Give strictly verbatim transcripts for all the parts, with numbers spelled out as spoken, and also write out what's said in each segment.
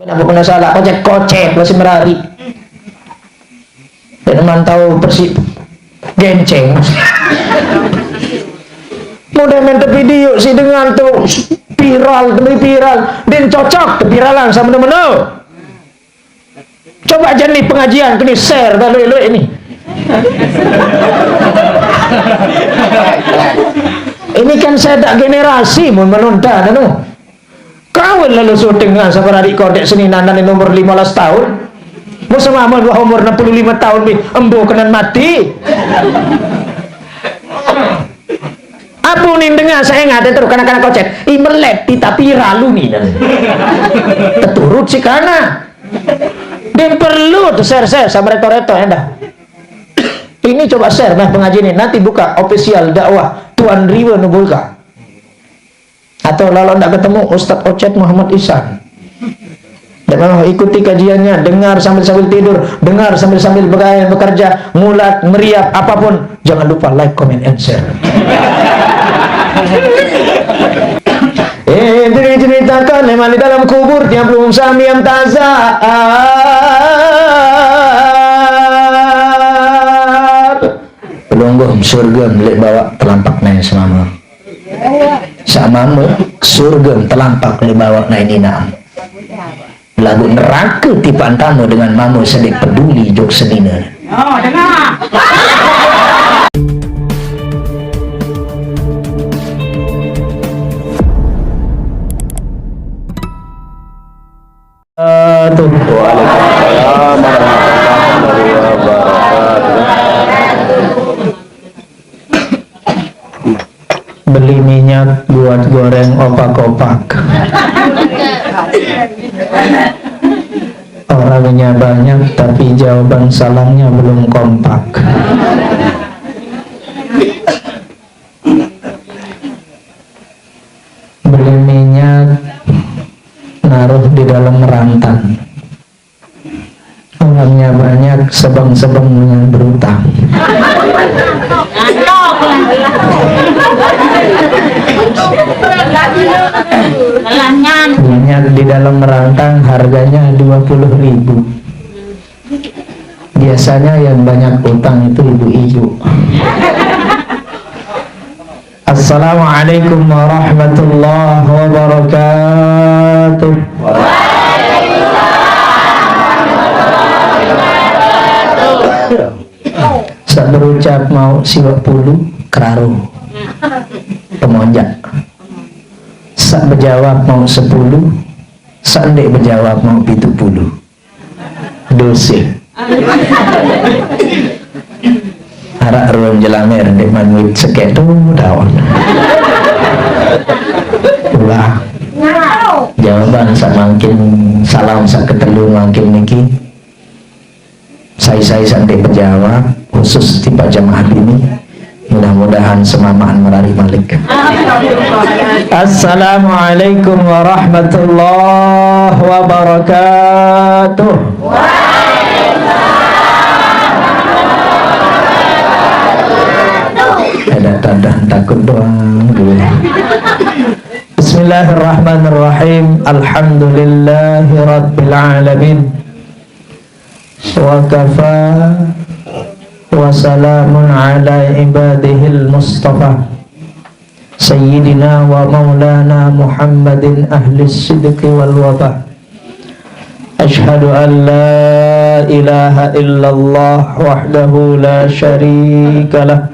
Kenapa kena salah? Kocet-kocet, masih merari. Dan mantau bersih. Genceng. Mau dia main video si dengan tu viral, demi viral. Dan cocok, viralan sama temen. Coba aja nih pengajian, kena share, dah luik-luik ni. Ini kan saya tak generasi, mun menonton, anu. Kawin lalu syuting dengan sabar adik kodek seni nanan yang umur lima belas tahun. Mau sama dua umur enam puluh lima tahun, bi embo kenan mati. Apa ni dengar saya ngada terus kanak-kanak kocet. I melet, tetapi ralu ni. Terturut si kana. Dia perlu tu share-share sama reto-reto, ya dah. Ini coba share, nah, pengaji ni. Nanti buka official dakwah Tuan Riwa Nubulka. Atau kalau ndak ketemu Ustaz Ocet Muhammad Ihsan. Dan memang ikuti kajiannya, dengar sambil-sambil tidur, dengar sambil-sambil begaya, bekerja, ngulat, meriap, apapun. Jangan lupa like, comment, and share. Eh, jadi ceritakan memang di dalam kubur tiap belum samian tazah. Pelungguh surga milik bawa telapak naik semama. Sama mu, surga telampak di bawah na ini nam. Lagu neraka tipan tamu dengan mama sedik peduli jok sedina. Oh, dengar. Tuh. Waalaikumsalam warahmatullahi wabarakatuh. Beli minyak buat goreng opak-opak. Orangnya banyak, tapi jawaban salamnya belum kompak. Beli minyak, naruh di dalam rantang. Orangnya banyak, sebeng-sebeng dengan berutang. Minyak di dalam rantang harganya dua puluh ribu. Biasanya yang banyak utang itu ibu-ibu. Assalamualaikum warahmatullahi wabarakatuh. Sak berucap mau siwak puluh, keraro. Pemonjak. Sak bejawab mau sepuluh, sak ndik bejawab mau pitu puluh. Dosa. Arak ruang jelamer, ndik manuit sekek tu daun. Ulah. Jawaban sak mangkin, salam sak ketelu mangkin niki. Sai-sai sak ndik bejawab, khusus tiba jamaah bini. Mudah-mudahan semamaan merari malik. Assalamualaikum warahmatullahi wabarakatuh. Ada tanda takut doang gue. Bismillahirrahmanirrahim. Alhamdulillahirabbil alamin. Wa kafa wa salamun ala ibadihil mustafa. Sayyidina wa maulana Muhammadin ahli sidqi wal wafa. Ashhadu an la ilaha illallah wahdahu la syarika lah.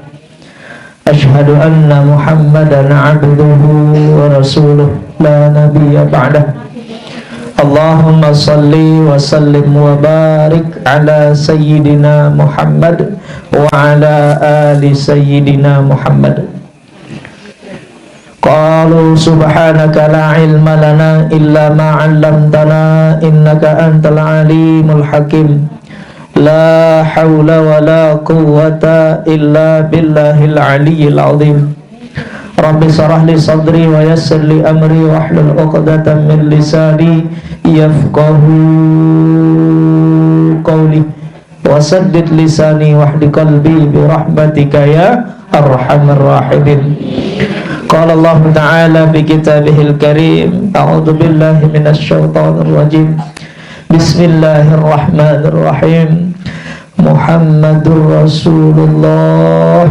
Ashhadu anna Muhammadan abduhu wa rasuluh la nabiyya ba'dah. Allahumma salli wa sallim wa barik ala sayyidina Muhammad wa ala ali sayyidina Muhammad. Qalu subhanaka la ilma lana illa ma 'allamtana innaka antal alimul hakim. La haula wa la quwwata illa billahil aliyyil azim. Rabbi shrah li sadri wa yassir li amri wahlul 'uqdatam min lisani yafqahu qawli. Wasaddid lisani wahdi qalbi bi rahmatika ya arhamar rahimin. Qala Allahu ta'ala fi kitabihil karim, a'udzu billahi minasy syaithanir rajim. Bismillahirrahmanirrahim. Muhammadur Rasulullah.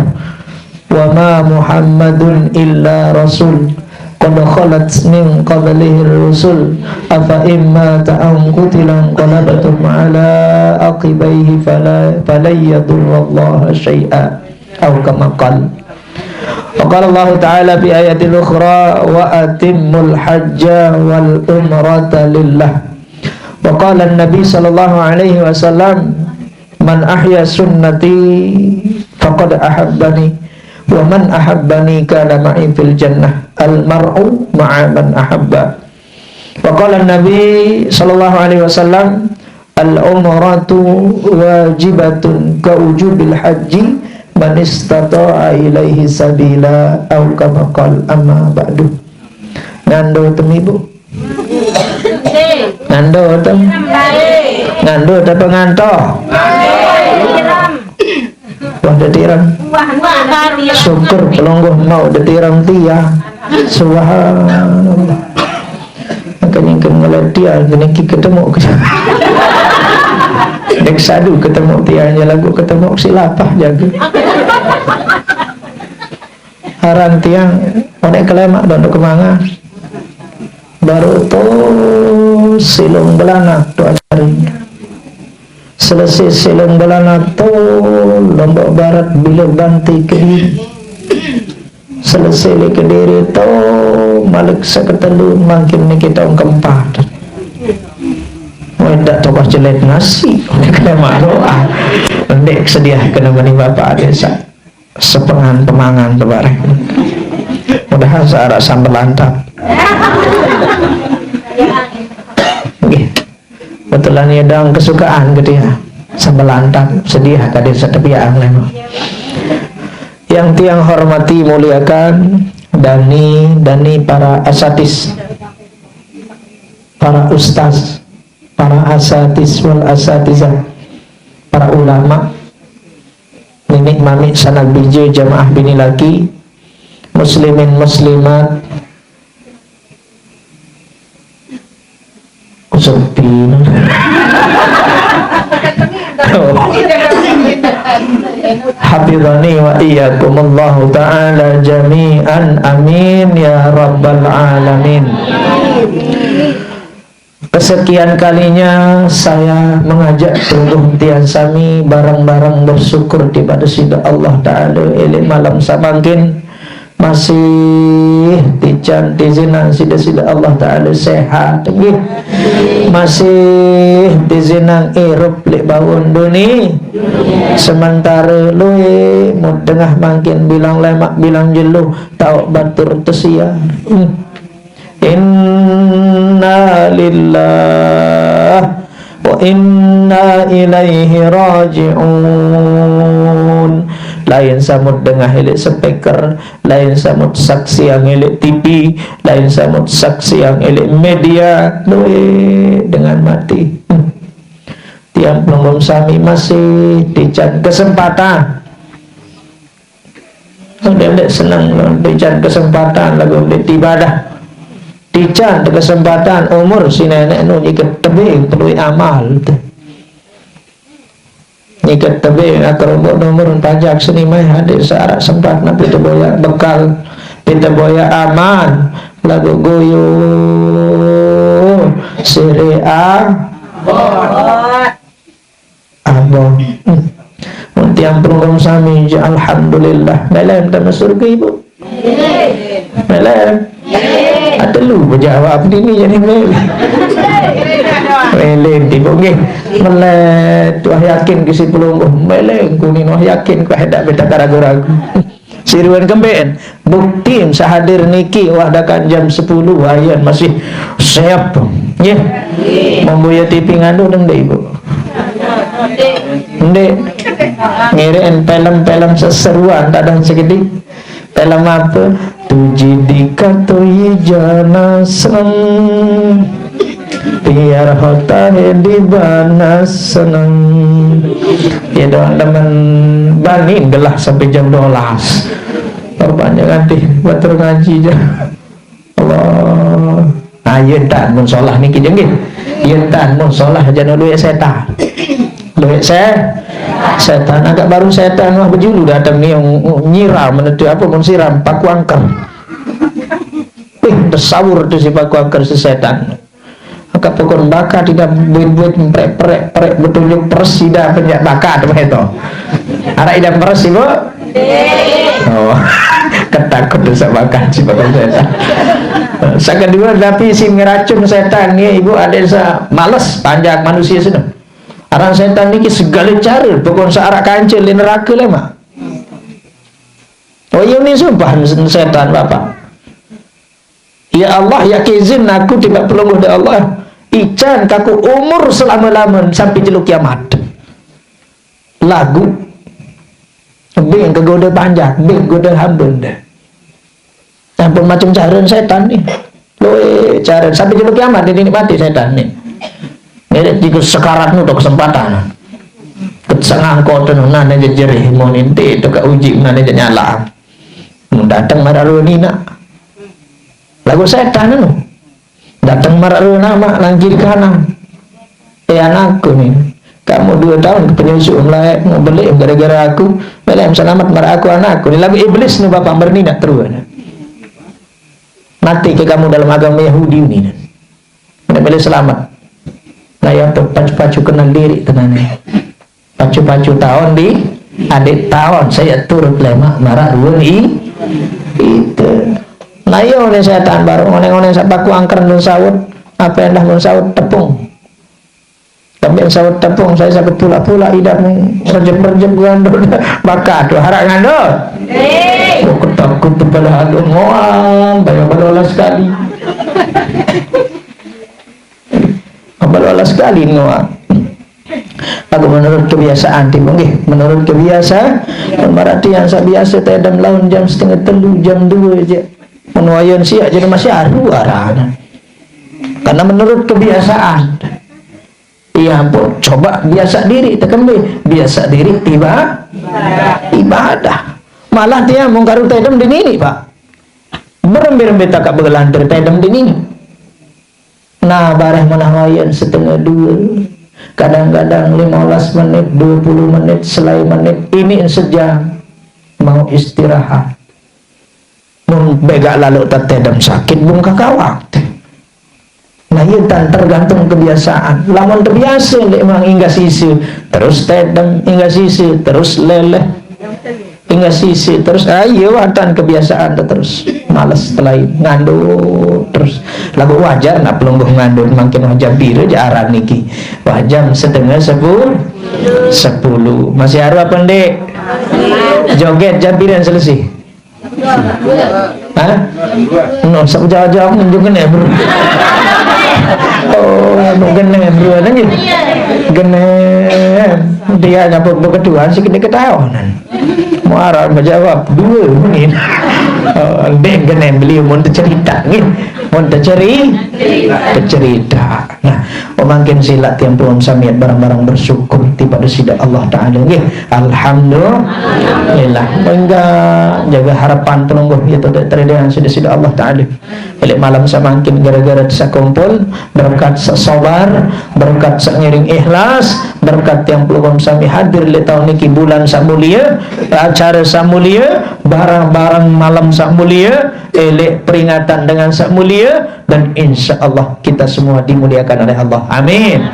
Wa ma Muhammadun illa rasul. Qad khalat min qablihir rusul. Afa in mata aw qutila inqalabtum ala aqibaihi fala, falan yadurrallaha syai'a. Aw kama qal. Wa qala Allahu ta'ala fi ayatil ukhra, "Wa atimmul hajja wal umrata lillah." Wa qala Nabi sallallahu alaihi wasallam, "Man ahya sunnati faqad ahabbani, wa man ahabbani kana ma'i fil jannah. Al mar'u ma'a man ahabba." Wa qala Nabi sallallahu alaihi wasallam, "Al umratu wajibatun ka wujubil hajji man istata'a ilaihi sabila." Aw kama qal. Amma ba'du. Ngando temi, Bu? Ngando tem? Ngando te penganto? Wah, detirang. Syukur pelungguh mau detirang tia. Subhanallah. Makanya ke ngeliat tia, kena ki ketemu ke. Dek sadu ketemu tia, nya lagu ketemu silapah jaga. Aran tiang, onek kelemak, dondo kemanga. Baru tu silung belana tu ajarin. Selesai silung belana tu, Lombok Barat bila banti Kediri. Selesai li Kediri tu, malik seketelu mangkin ni kita orang keempat. Wah, dak tu kah celet nasi. Kena mak doa. Ndek sedia kena mani bapak desa. Sepengan pemangan tu bareh. Mudahan searak sambal lantap. Nggih. Betulan ya dang kesukaan ke dia. Sambal lantap sedia kade setepian lema. Yang tiang hormati, muliakan, dani, dani para asatis, para ustaz, para asatis wal asatizah, para ulama, nini mami sanak bije jamaah bini laki, muslimin muslimat, sepi. Hafizani wa iyyakumullahu ta'ala jami'an. Amin ya rabbal alamin. Kesekian kalinya saya mengajak pelungguh tiang sami bareng-bareng bersyukur kepada sida Allah Ta'ala, elek malam samangkin masih tican tizinan sida-sida Allah Ta'ala sehat, nggih. Masih tizinan irup lek baun duni. Sementara lui mut dengah mangkin bilang lemak bilang jelu tauk batur tesia. Hmm. Inna lillah wa inna ilaihi raji'un. Lain samut dengah elek speaker, lain samut saksian elek T V, lain samut saksian elek media, lui dengan mati. Hmm. Tiang pelungguh sami masih tican kesempatan. Ndek-ndek senang, tican kesempatan lagu ndek ibadah. Tican kesempatan umur si nenek nu nyiket tebing perlu amal tu. Nyiket tebing akar umur umur pajak seni mai hadir searak sempat nak pita boya bekal, pita boya aman lagu guyu siri a. Abang. Hmm. Mun tiang pelungguh sami je, alhamdulillah. Melem tama surga ibu. Melem. Ada lu berjawab ni, ni jadi melem. Melem tipu nggih. Melem tuah yakin ke si pelungguh. Melem kuning wah yakin ke hendak minta ragu-ragu. Siruan kemben, bukti sahadir niki wah dakan jam sepuluh ayan masih siap. Nggih. Mambuya T V ngandung nang ibu. Ndek. Ngeren film-film seseruan tak ada segede. Film apa? Tuji dikatui jana seneng. Biar hotahe di bana seneng. Ya dong teman banin gelah sampai jam dua belas. Perpanjangan tih batur ngaji je. Allah. Ayo tak mun solah niki je nggih. Yen tan mun solah jano luwek setan. Luwek se-, setan. Agak baru setan wah bejulu datang ni yang nyiram, menentu apa mun siram paku angker. Ih, tersawur tu si paku angker si setan. Angkat pokon baka tidak buit-buit, prek-prek-prek, betunjuk pers tidak penjak baka tu begitu. Arak idam pers, Ibu? Oh, ketakut dosa baka si paku setan. Sa kedua, tapi si ngeracun setan ni, Ibu, ada sa males panjak manusia sudah. Aran setan ni segala cara, pokon sa arak kancil di neraka lemak. Oh, iya ni sumpah setan, Bapak. Ya Allah, ya izin aku tidak pelungguh dari Allah. Ican kaku umur selama-lama sampai jelu kiamat. Lagu. Bing kegoda panjak, bing goda hamba deh. Ampun macam cara setan ni. Loe cara sampai jelu kiamat ni nikmati setan ni. Ngeret jika sekarat nu tu kesempatan. Kesengah kau tu nana je jerih mau ninti tu ka uji nana je nyala. Mun datang marah ni nak. Lagu setan tu. Datang marah nama nang kiri kanan. Eh, anakku ni, kamu dua tahun ke penyusu melahirkan beli gara-gara aku, melem selamat marah aku anakku ni. Lagu iblis ni bapak berni nak terus. Mati ke kamu dalam agama Yahudi ni. Nak boleh selamat. Nah, yang tu pacu-pacu kenal diri tenane. Pacu-pacu tahun di adik tahun saya turut lemak marah dua ni. Itu. Nah, iyo ni setan baru ngone-ngone sapaku angker nun saut. Apa yang dah nun saut tepung. Kami saut tepung saya sakit pula-pula idap ni rejep-rejep gandul. Bakat tu harap ngandul. Oh, ketakut tu pada aduh ngoam, banyak balola sekali. Balola sekali ngoam. Aku menurut kebiasaan tipu nggih, menurut kebiasaan. Berarti yang saya biasa tedem laun jam setengah telu, jam dua je. Menuayan siap jadi masih aru arana. Karena menurut kebiasaan. Iya ampun, coba biasa diri tekembe, biasa diri tiba ibadah. Malah tiang mungkaru tedem di nini, Pak. Berembe-rembe takak begelantir tedem di nini. Nah, bareh menah wayan setengah dua. Kadang-kadang lima belas menit, dua puluh menit, selain menit, ini sejam. Mau istirahat. Mun begak lalu tetedem sakit bung kakawak. Nah, iya tan tergantung kebiasaan. Lamun terbiasa lek mang hingga sisi, terus tedem hingga sisi, terus leleh hingga sisi, terus ah, iya watan kebiasaan tu terus. Males telain ngandut terus. Lagu wajar nak pelungguh ngandut makin wajar biru je aran niki. Wah, jam setengah sepuluh. Sepuluh. Masih aru apa ndik? Joget jam biran selesai. Hah? No, sab jawab-jawab nunjuk kene, bro. Oh, no kene, bro, nanya. Kene. Dia nyapa beketuan sikit diketahuan. Muara menjawab dua menit. Oh, dia kene beliau mau tercerita ni. Mun teceri-, tecerita. Nah, pemangkin sila tiang pelum samiat barang-barang bersyukur tiba sida Allah Ta'ala. Nggih, alhamdulillah. Mengga jaga harapan pelungguh itu teridian sida, sida Allah Ta'ala. Balik malam samangkin gara-gara sakumpul, berkat sasabar, berkat sangiring ikhlas, berkat tiang pelungguh sami hadir le tahun niki bulan samulia, acara samulia, barang-barang malam samulia, elek peringatan dengan sak mulia, dan insya Allah kita semua dimuliakan oleh Allah. Amin.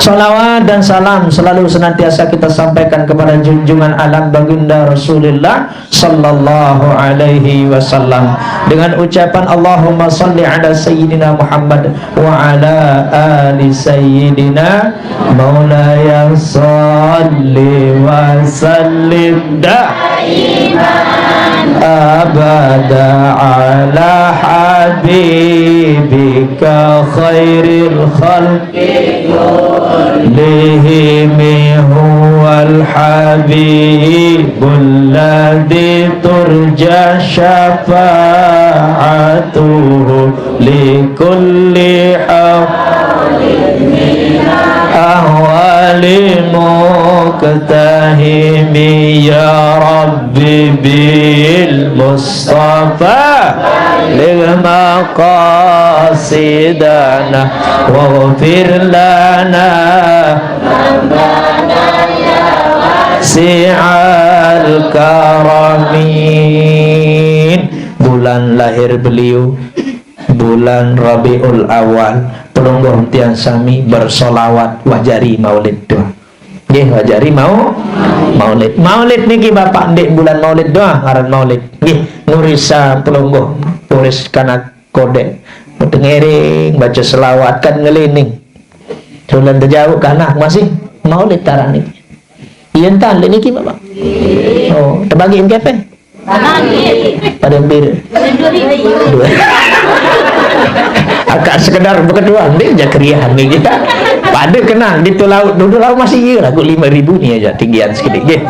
Salawat dan salam selalu senantiasa kita sampaikan kepada junjungan alam baginda Rasulullah sallallahu alaihi wasallam dengan ucapan Allahumma salli ala sayyidina Muhammad wa ala ali sayyidina مولاي صل وسلم دائما أبدا على حبيبك خير الخلق كلهم هو الحبيب الذي ترجى شفاعته لكل حول من أهوال مقتضى اقتحم يا رب بالمصطفى، بلغ مقاصدنا واغفر لنا واسع الكرم. Bulan lahir beliau, bulan Rabiul Awal, pelungguh tiang sami bersolawat wajari maulid tu. Nggih, wajari mau maulid. Maulid niki Bapak ndik bulan maulid doang ngaran maulid. Nggih, nurisa pelungguh turis kanak kodek. Tengering baca selawat kan ngelining. Tulan tejauh kanak masih maulid tarang niki. Iya entan niki Bapak. Oh, terbagi M K P. Pada hampir dua. Agak sekedar berkeduan, dia je keriah ni kita. Pada kenang di tu laut, dulu laut masih iya lagu lima ribu ni aja tinggian sedikit. Nggih.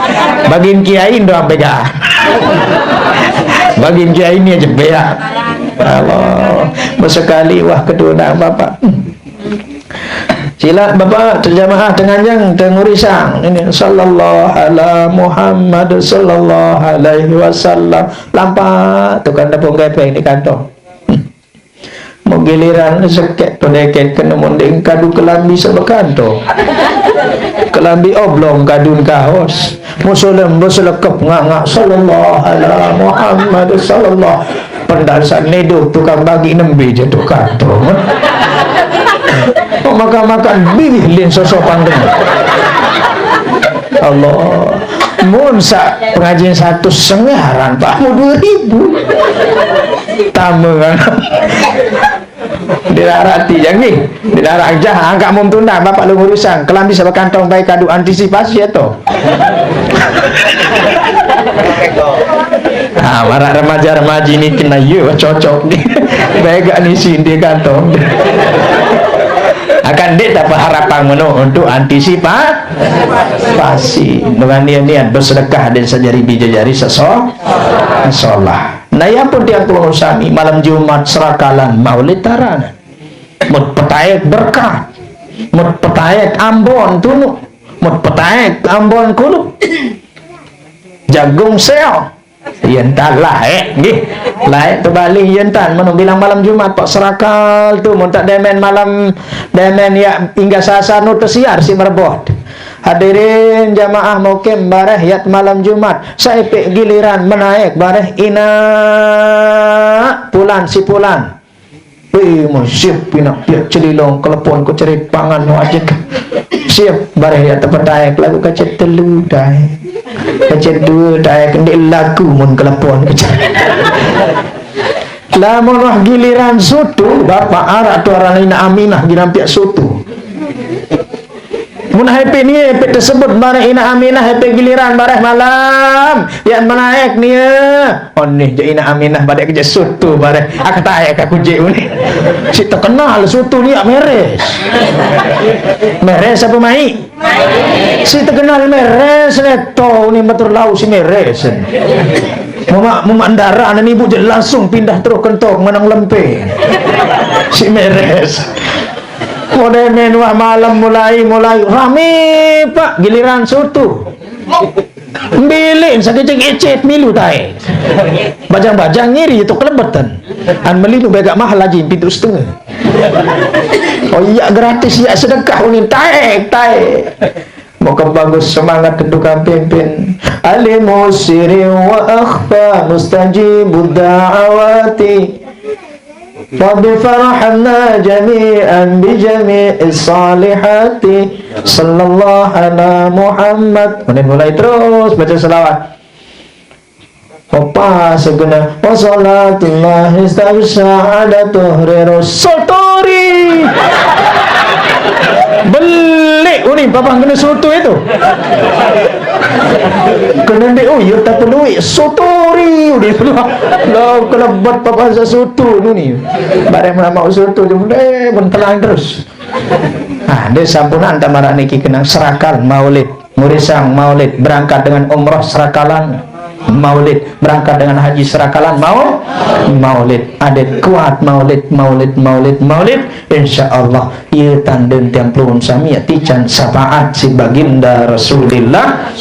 Bagian kiai doang bega. Bagian kiai ni aja bega. Allah. Bersekali wah kedua nak bapak. Sila Bapak terjemaah tenganjang tengurisang ini sallallahu ala Muhammad sallallahu alaihi wasallam. Lampak tu kan dapur gepeng di kantong. Hmm. Mau giliran sekek tu deket kena munding kadu kelambi sebekantong. Kelambi oblong kadun kahos. Musulem beselekep ngangak sallallahu ala Muhammad sallallahu. Pendasan nedo tukang bagi nembe je tukang tu. Makan-makan bibih lin sosopan dengan. Allah. Mun sa pengajian satu sengaran Pak mu dua ribu. Tamu kan. Dilarati jangan. Dilarang jah angkat mum tunda bapak lu urusan. Kelambi sama kantong baik kadu antisipasi atau. Ah, marak remaja-remaji ni kena ya cocok ni. Baik ni sini kantong. Akan dek dapat harapan meno untuk antisipasi. Dengan niat-niat bersedekah dan sejari bijajari seso-, sesolah. Nah, ya pun tiang pengurusan ni malam Jumat serakalan maulid tarana. Mut petaek berkat. Mut petaek Ambon tunu. Mut petaek Ambon kulu. Jagung seo. Yen tak laek nggih. Laek terbalik yen tan menu bilang malam Jumat Pak serakal tu mun tak demen malam demen ya hingga sasa nu tersiar si merebot. Hadirin jamaah mukim bareh yat malam Jumat. Saipik giliran menaek bareh ina pulan si pulan. Weh, mun siap pinak piak celilong kelepon ku cerit pangan wajik. Siap bareh ya tepetai lagu kacet telu dai. Kacet dua dai kendi lagu mun kelepon kacet. Lamun wah giliran soto, bapak arak tu orang ina Aminah giliran piak soto. Mun hape ni, hape tersebut bareh ina Aminah, hape giliran bareh malam. Ya menaek ni. Onih je ina Aminah badek kerja soto bareh. Aku taek aku je ni. Si terkenal soto ni ya meres. Meres apa mai? Si terkenal meres ni to ni betul lau si meres. Mama mama ndara ni ibu je langsung pindah terus kentong menang lempe. Si meres. Model menuah malam mulai, mulai. Rame, Pak. Giliran soto. Mbilin sakecek-ecet milu tae. Bajang-bajang ngiri itu kelebetan. An meli nu begak mahal lagi pintu setengah. Oh iya, gratis ya, sedekah unin tae, tae. Moga bagus semangat tukang pimpin. Alimu sirri wa akhfa mustajibud da'awati. Rabbi farhamna jami'an bi jami'is salihati. Sallallahu ala Muhammad. Kemudian mulai terus baca selawat. Apa segena wa salatullahi stabsha ala tuhri rasul. Sotori. Belik uni babah kena soto itu. Kena ndik, oh, ya tak perlu, eh, sotori, udah. Lah, kelebat papa soto tu ni. Barang mana mau soto je, eh, pun telang terus. Ah, dia sampunan tak marah niki kenang serakal maulid, ngurisang maulid, berangkat dengan umrah serakalan. Maulid. Berangkat dengan haji serakalan mau-, maulid. Adet kuat maulid, maulid, maulid, maulid. Insya Allah, ieu tanden tiang pelungguh sami tican syafaat si baginda Rasulillah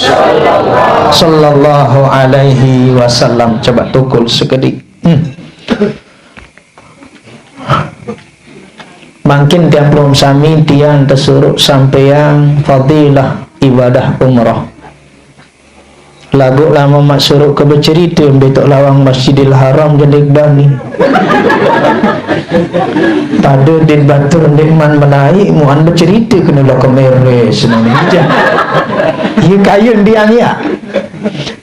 sallallahu alaihi wasallam. Coba tukul sekedik. Hmm. Mangkin tiang pelungguh sami tiang tesuruh sampeang fadilah ibadah umrah. Lagu lama mak suruh ke bercerita betok lawang Masjidil Haram jadi bani. Pada di batur di man menaik muan bercerita kena lo kemeres nang ni je. Iya kayun dia ni ya.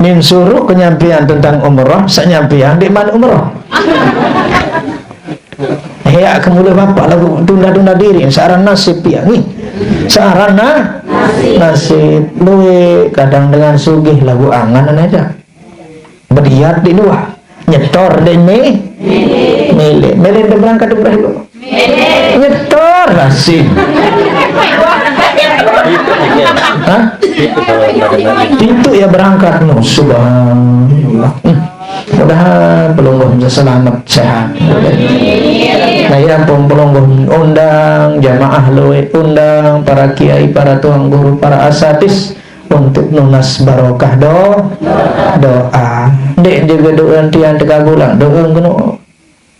Min suruh kenyampian tentang umrah, senyampian di man umrah. Heak kemula bapak lagu tunda-tunda diri, searan nasib pian ni. Searan na-, nasib. Luwe kadang dengan sugih lagu angan aja. Bediat di dua. Nyetor di me-, milik. Milik di berangkat di berakhir. Nyetor nasib. Hah? Itu ya berangkat no, subhanallah. Hmm. Mudahan pelungguh bisa selamat sehat. Nah, ya ampun pelungguh undang jamaah luwe, undang para kiai, para tuan guru, para asatis untuk nunas barokah do-, doa. Dek juga doa tiang tekabulan, doa kena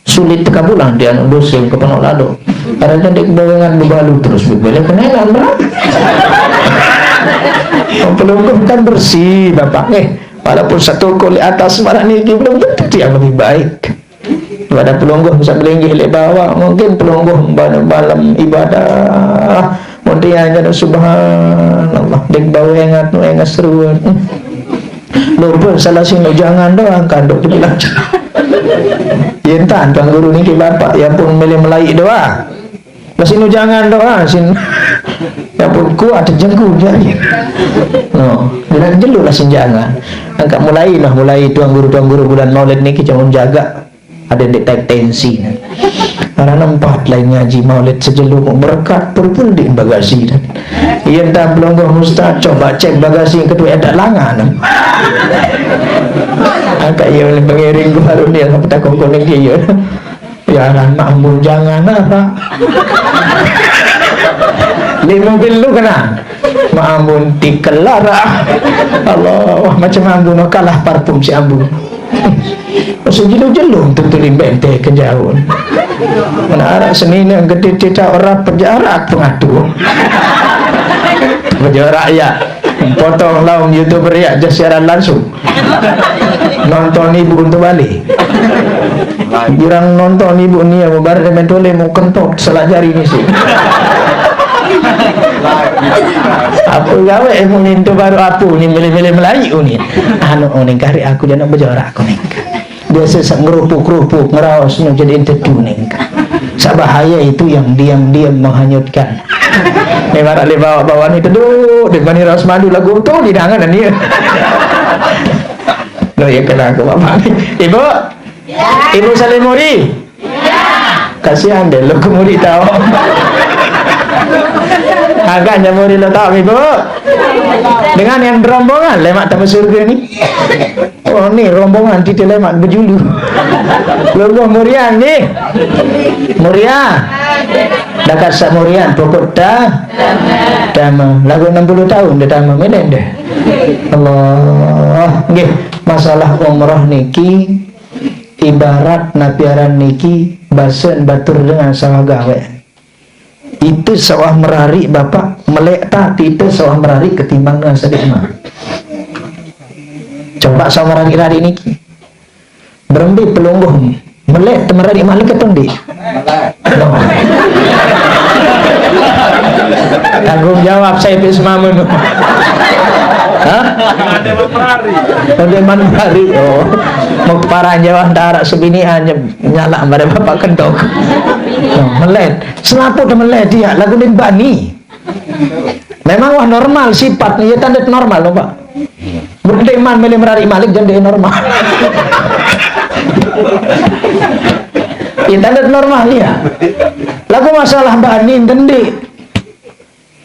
sulit tekabulan tiang dosa ke penolak do. Karena dek bayangan bebalu terus bebele kena nambah. Pelungguh kan bersih, Bapak. Eh, walaupun satu kulit atas malam ni belum tentu tiang lebih baik. Pada pelungguh bisa belinggih lek bawah, mungkin pelungguh pada malam ibadah. Mungkin hanya subhanallah, dek bawah ingat nu ingat seruan. Lupa salah sinu jangan doang kanduk di belajar. Yentan tuan guru niki bapak, ya pun milih melaik doang. Lah sinu jangan doa, sin. Ya pun kuat jengku jari. No, bila jelu lah sin jangan. Angkat mulai nah, mulai tuan guru, tuan guru bulan Maulid niki jangan jaga. Ada di type tensi. Karena empat lain ngaji Maulid sejelu mau berkat pun di bagasi dan. Iya dah belum gua mustah coba cek bagasi yang kedua ada langan. Angkat iya oleh pengiring gua baru dia apa tak kongkong lagi ya. Piaran Mak Ambun jangan apa. Di mobil lu kena. Mak Ambun tikelar ah. Allah, macam Ambun kalah parfum si Ambun. Sejilu-jilu tentu limbente ke jauh. Mana arak seni ni gede tidak orang pejarak pengatu. Pejarak ya. Potong laung YouTuber ya, just siaran langsung. Nonton ibu untuk balik. Girang nonton ibu ni ya, baru dia main tole mau kentot selajari ni sih. Apa gawe eh, mau ni tu baru apa ni milih-milih Melayu ni. Anu oh, ni kari aku jangan berjarak aku ni. Biasa sak ngerupuk-ngerupuk ngeraos nu jadi ente tuning. Sak bahaya itu yang diam-diam menghanyutkan. Ni barak le bawa-bawa ni teduh, di mani raos madu lagu tu di dangan ni. Lo ya kena aku bapak ni. Ibu? Ibu Salimuri? Kasihan deh lo kemuri tahu. Agaknya muri lo tahu ibu. Dengan yang berombongan lemak tamu surga ni. Oh ni rombongan titi lemak bejulu. Lungguh murian ni. Murian. Dekat sak murian pokok ta. Tama. Lagu enam puluh tahun dia tama menen deh. Allah. Nggih, masalah umrah niki ibarat napiaran niki basen batur dengan sawah gawe. Itu sawah merari bapak melek ta, itu sawah merari ketimbang dengan sedih mah. Coba sawah merari-rari niki. Berembe pelungguh melek temerari malik atau ndi? Tanggung jawab saya pis mamun. Hah? Udah mana hari? Oh. Mau parah jawab antara sebini aja. Nyala pada bapak kentok. No, melet. Selapo dah melet dia, lagu ni bani. Memang wah normal sifat ni, ya tanda normal no, Pak. Berdeman milih merari malik jadi normal. Ya tanda normal ya. Lagu masalah bani dendi.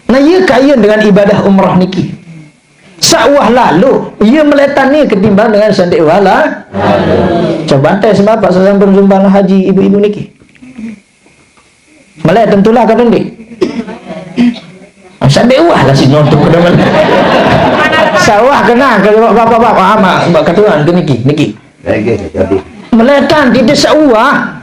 Nah, iya kaian dengan ibadah umrah niki. Sawah lalu, iye meletan ni ketimbang dengan sandek wala. Coba tes bapak sesampun sumbang haji ibu-ibu niki. Meleh tentulah kata ndik. Sandek wah lah si nonton kena meleh. Sawah kena ke bapak-bapak amat mbak ketuan ke niki, niki. Lagi jadi. Meletan kita sawah.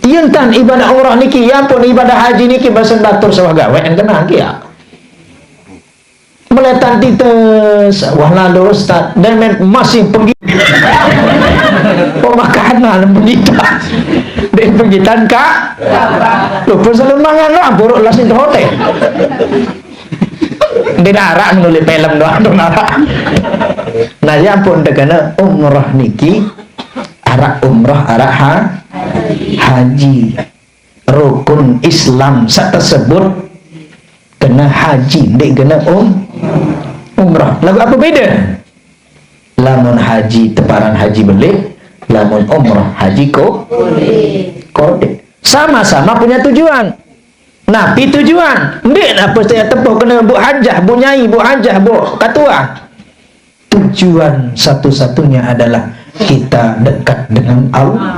Iye entan ibadah umrah niki, ya ampun ibadah haji niki basen batur sawah gawean kena nggih ya. Meletan tites, wah lalu Ustaz, demen masih pergi. Pemakanan pengitan. Dek pengitan kak. Lupa selalu mangan lah, buruk lah sing hotel. Dia narak menulis film doang tu narak. Nah, ya ampun, dekana umrah niki, arak umrah, arak ha, haji. Rukun Islam sak tersebut kena haji, ndik kena um, umrah. Lagu apa beda? Lamun haji teparan haji belik, lamun umrah haji ko, kodik. Sama-sama punya tujuan. Napi tujuan? Ndik apa saya tepuh kena bu hajah, bu nyai, bu hajah, bu katua. Tujuan satu-satunya adalah kita dekat dengan Allah.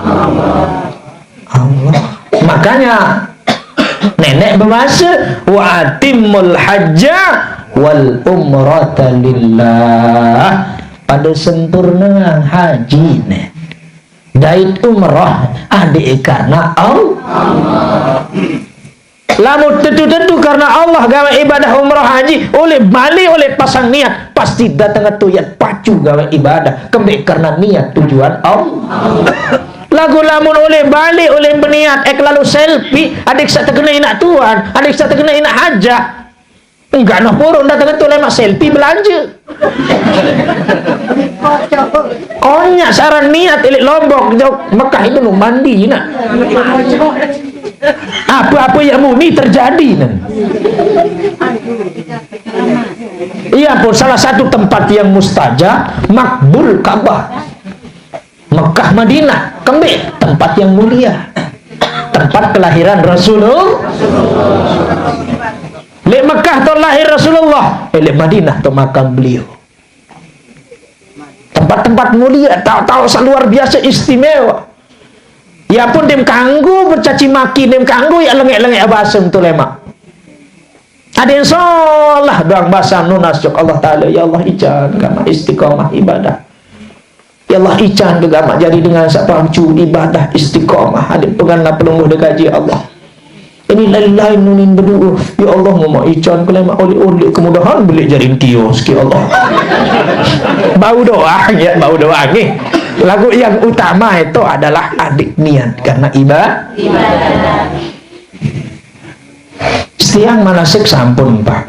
Allah. Makanya nenek berbahasa, "Wa atimul hajja wal umrata lillah." Pada sempurna haji ne. Dait umrah adik karena Allah. Lamun tentu-tentu karena Allah gawe ibadah umrah haji, oleh balik oleh pasang niat, pasti datang tu yang pacu gawe ibadah, kembali karena niat tujuan Allah. Lagu lamun oleh balik oleh berniat, eh lalu selfie, adik sak terkena inak tuan, adik sak terkena inak hajah. Enggak noh purun datang tu lemak selfie belanja. Onyak saran niat ilik Lombok jauh Mekah itu nu mandi nak. Apa-apa yang muni terjadi nan. Iya pun salah satu tempat yang mustajab, makbul Ka'bah. Mekah Madinah, kembali tempat yang mulia. Tempat kelahiran Rasulullah. Lek Mekah tu lahir Rasulullah, eh, lek Madinah tu makam beliau. Tempat-tempat mulia, tahu-tahu luar biasa istimewa. Ya pun dem kanggo bercaci maki, dem kanggo ya lengek-lengek abasem tu lemak. Ada yang salah doang bahasa nunas jok Allah Ta'ala. Ya Allah ijan kama istiqomah ibadah. Ya Allah ijan ke gamak jadi dengan sak pacu ibadah istiqomah. Ada peganna pelungguh dekaji Allah. Ini lain-lain nunin berdua. Ya Allah mama ijan ke lemak oleh-oleh kemudahan beli jadi kios ke Allah. Bau doang ya, bau doang ni. Lagu yang utama itu adalah adik niat karena ibadah. Setiang manasik sampun pak.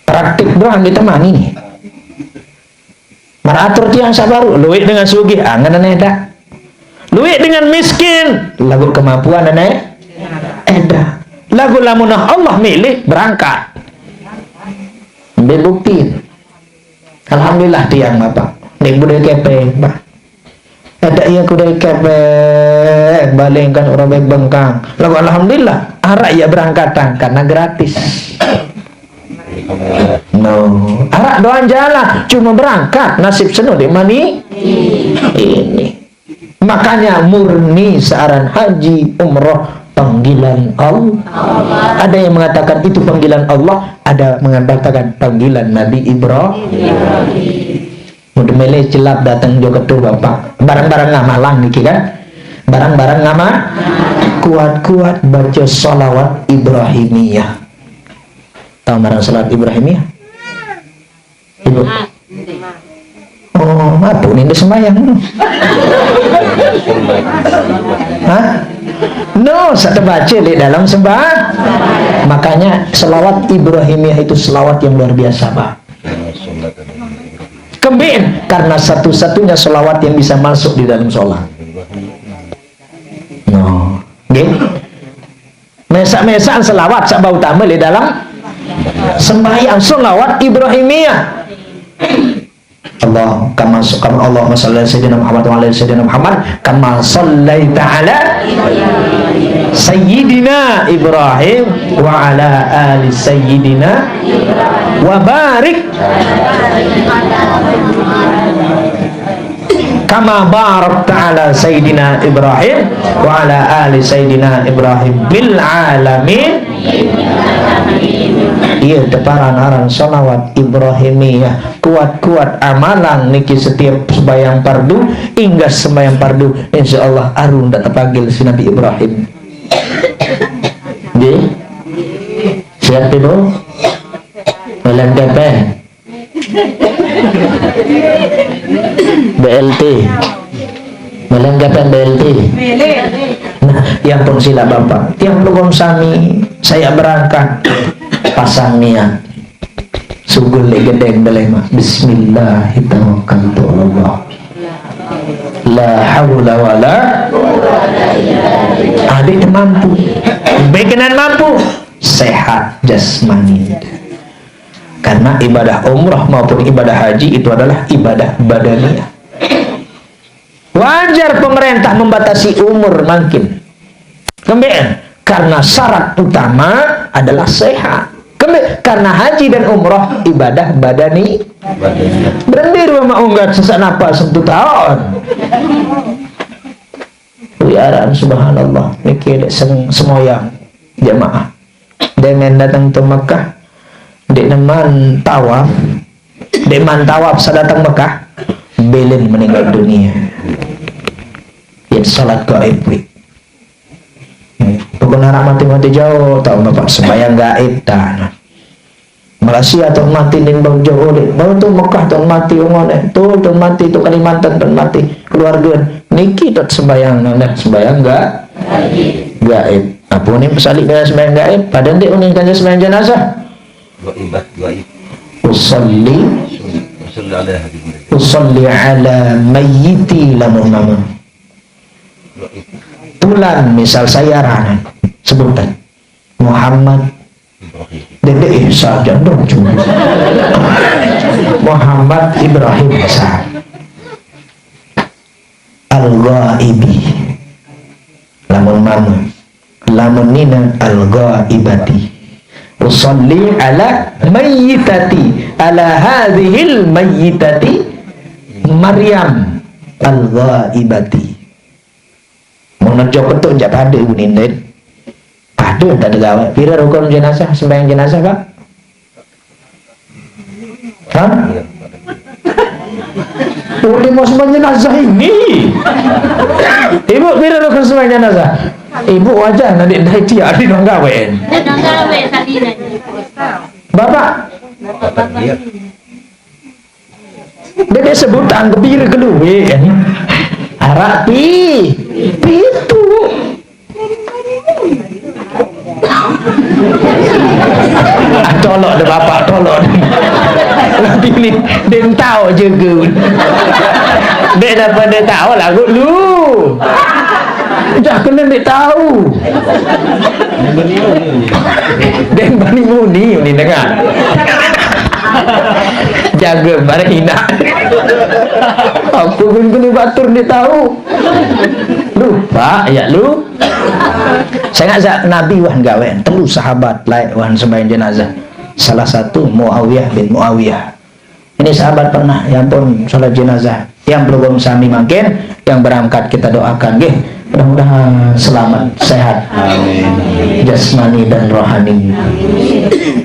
Praktik doang ditemani ni. Maratur tiang sabaru, luwih dengan sugih, angen ane eda. Luwih dengan miskin, lagu kemampuan ane eda. Lagu lamunah Allah milih berangkat. Ambil bukti. Alhamdulillah tiang bapak. Dek budaya kepeng, Pak. Ada iya kuda kepeng, balingkan orang baik bengkang. Lagu alhamdulillah, arak ya berangkatan karena gratis. No, arak doang jalan, cuma berangkat, nasib seno di mani ini. Makanya murni searan haji umroh panggilan Allah. Ada yang mengatakan itu panggilan Allah, ada mengatakan panggilan Nabi Ibrahim. Mudah mele celap datang juga tu bapak. Barang-barang ngamalang niki kan? Barang-barang ngama kuat-kuat baca salawat Ibrahimiyah. Tahu barang salawat Ibrahimiyah? Ibu. Oh, apa ni dia sembahyang? Hah? No, saya terbaca di dalam sembah. Makanya selawat Ibrahimiyah itu selawat yang luar biasa, Pak. Kembali karena satu-satunya selawat yang bisa masuk di dalam sholat. No, gitu. Mesak-mesak selawat sak bau tambah di dalam sembahyang selawat Ibrahimiyah. Allah kama kama Allahumma salli ala sayyidina Muhammad wa ala ali sayyidina Muhammad kama sallaita ala Sayyidina Ibrahim wa ala ali Sayyidina wa barik kama barakta ala Sayyidina Ibrahim wa ala ali Sayyidina Ibrahim bil alamin. Iya, teparan aran salawat Ibrahimiyah. Kuat-kuat amalan niki setiap sembahyang fardu, inggas sembahyang fardu, insyaallah arung tak terpanggil si Nabi Ibrahim. Nggih. Siap, Ibu? Malam kepeng. B L T. Malam kepeng B L T. Nah, ya pun sila Bapak. Tiang pelugom sami, saya berangkat. Pasang niat. Sugul le gedeng belema. Bismillahirrahmanirrahim. La haula wala. Adik mampu. Bekenan mampu. Sehat jasmani. Karena ibadah umrah maupun ibadah haji itu adalah ibadah badaniah. Wajar pemerintah membatasi umur mangkin. Kembe'en, karena syarat utama adalah sehat. Kembe, karena haji dan umrah ibadah badani. Berendiri sama unggat sesak napas satu tahun. Wiaran, subhanallah. Niki dek seng semoyang jamaah. Demen datang ke Mekah, dek neman tawaf, dek man tawaf sadatang Mekah, belen meninggal dunia. Ya, salat gaib, wi. Pokoknya anak mati-mati jauh, tahu Bapak sembahyang gaib, tanah. Malaysia tuan mati nin bang jauh dek. Baru tu Mekah tuan mati, umur dek. Tu tuan mati, tu Kalimantan tuan mati, keluarga. Niki tuan sembahyang, nanda sembahyang ga-, gaib. Apa ni pesalik dengan sembahyang gaib? Pada dek uning tanya sembahyang jenazah. Gaib, gaib. Usalli, Usalli ala hadis mereka. Usalli ala mayyiti lamun nama. Gaib. Tulan, misal saya ranan, sebutan. Muhammad. Ibrahim. Dede Ihsan, jangan dong, cuma. Muhammad Ibrahim Ihsan. Al-Ghaibi. Lamun mama. Lamun nina, Al-Ghaibati. Usalli ala mayyitati. Ala hadhil mayyitati. Maryam. Al-Ghaibati. Mun nejo ketuk jak pada unin, Din. Pada tak ada gawe. Pira rukun jenazah, sembahyang jenazah, Pak? Hah? Oh, dia mau sembahyang jenazah ini. Ibu, pira rukun sembahyang jenazah? Ibu wajah nanti dari dia, dia dong gawe. Dia dong gawe tadi nanti. Bapak? Bapak dia. Dia, dia sebut angka pira keluwe kan. Arak pi, pitu. Ah, tolok deh Bapak, tolok deh. Nanti ni, dia tahu juga. Dia dapat dia tahu lagu lu. Dah kena dia tahu. Dia bani muni ni dengar. Jaga barang hina. Apa pun kena batur dia tahu. Lupa ya lu. Saya ingat zat Nabi wan gawen, telu sahabat lain wan sembahyang jenazah. Salah satu Muawiyah bin Muawiyah. Ini sahabat pernah, ya ampun, salat jenazah. Yang belum sami mangkin, yang berangkat kita doakan, nggih. Mudah-mudahan selamat, sehat. Amin. Jasmani dan rohani.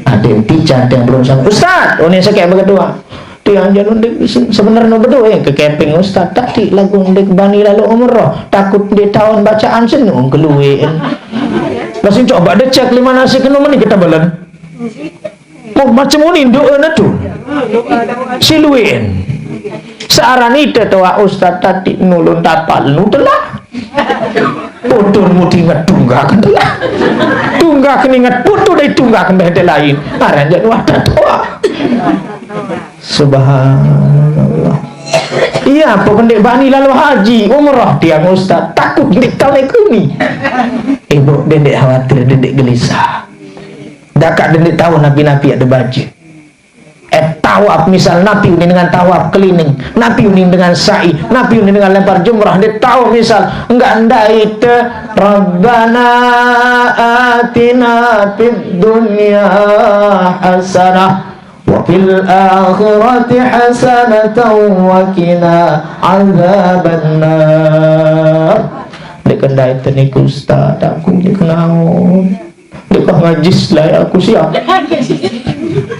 Ada yang pican, yang belum sami. Ustaz, oh, ini saya kayak begitu, ah. Tiang janun dek sebenarnya betul, eh, kekeping Ustaz. Tadi lagu dek bani lalu umroh. Takut di tahun bacaan senung keluin. Masih coba dicek lima nasi kena meni kita belen. Oh, macam ni doa na tu. Siluin. Searan ite tu, ah, Ustaz tadi nulun tapal nu telah. Putu mudi ngetunggak telah. Tunggak ningat putu dari tunggak mbeh lain. Aran jadi wadah tu, ah. Subhanallah. Iya, apa pendek bani lalu haji, umrah tiang Ustaz. Takut dek talekuni. Ibu dendek khawatir, dendek gelisah. Dakak dendek tahu nabi-nabi ada baca. Eh, tawaf misal, napi unin dengan tawaf keliling, napi unin dengan sa'i, napi unin dengan lempar jumrah, dia tawaf misal, enggak ndai te, Rabbana atina fid dunya hasanah wa fil akhirati hasanatan wa qina adzabannar. Dek ndai te niku ustaz, aku je kenaon. Dek ngajis lah ya, aku siap.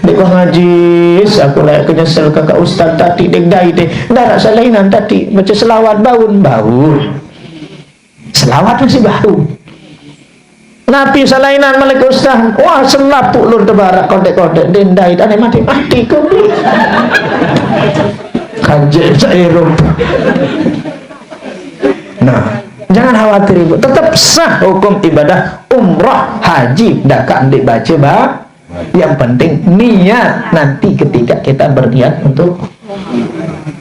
Dek ngajis, aku lah kenyesel kakak ustaz tadi, dek ndai te. Ndak rasa lainan tadi, baca selawat baun, baun. Selawat masih baun. Napi salainan malik ustaz, wah, selapuk lur tebarak, kodek-kodek, dek ndai, ane mati-mati ku. Kajek seirup. Nah, jangan khawatir, Ibu. Tetap sah hukum ibadah umrah, haji, dakak ndik baca ba. Yang penting niat nanti ketika kita berniat untuk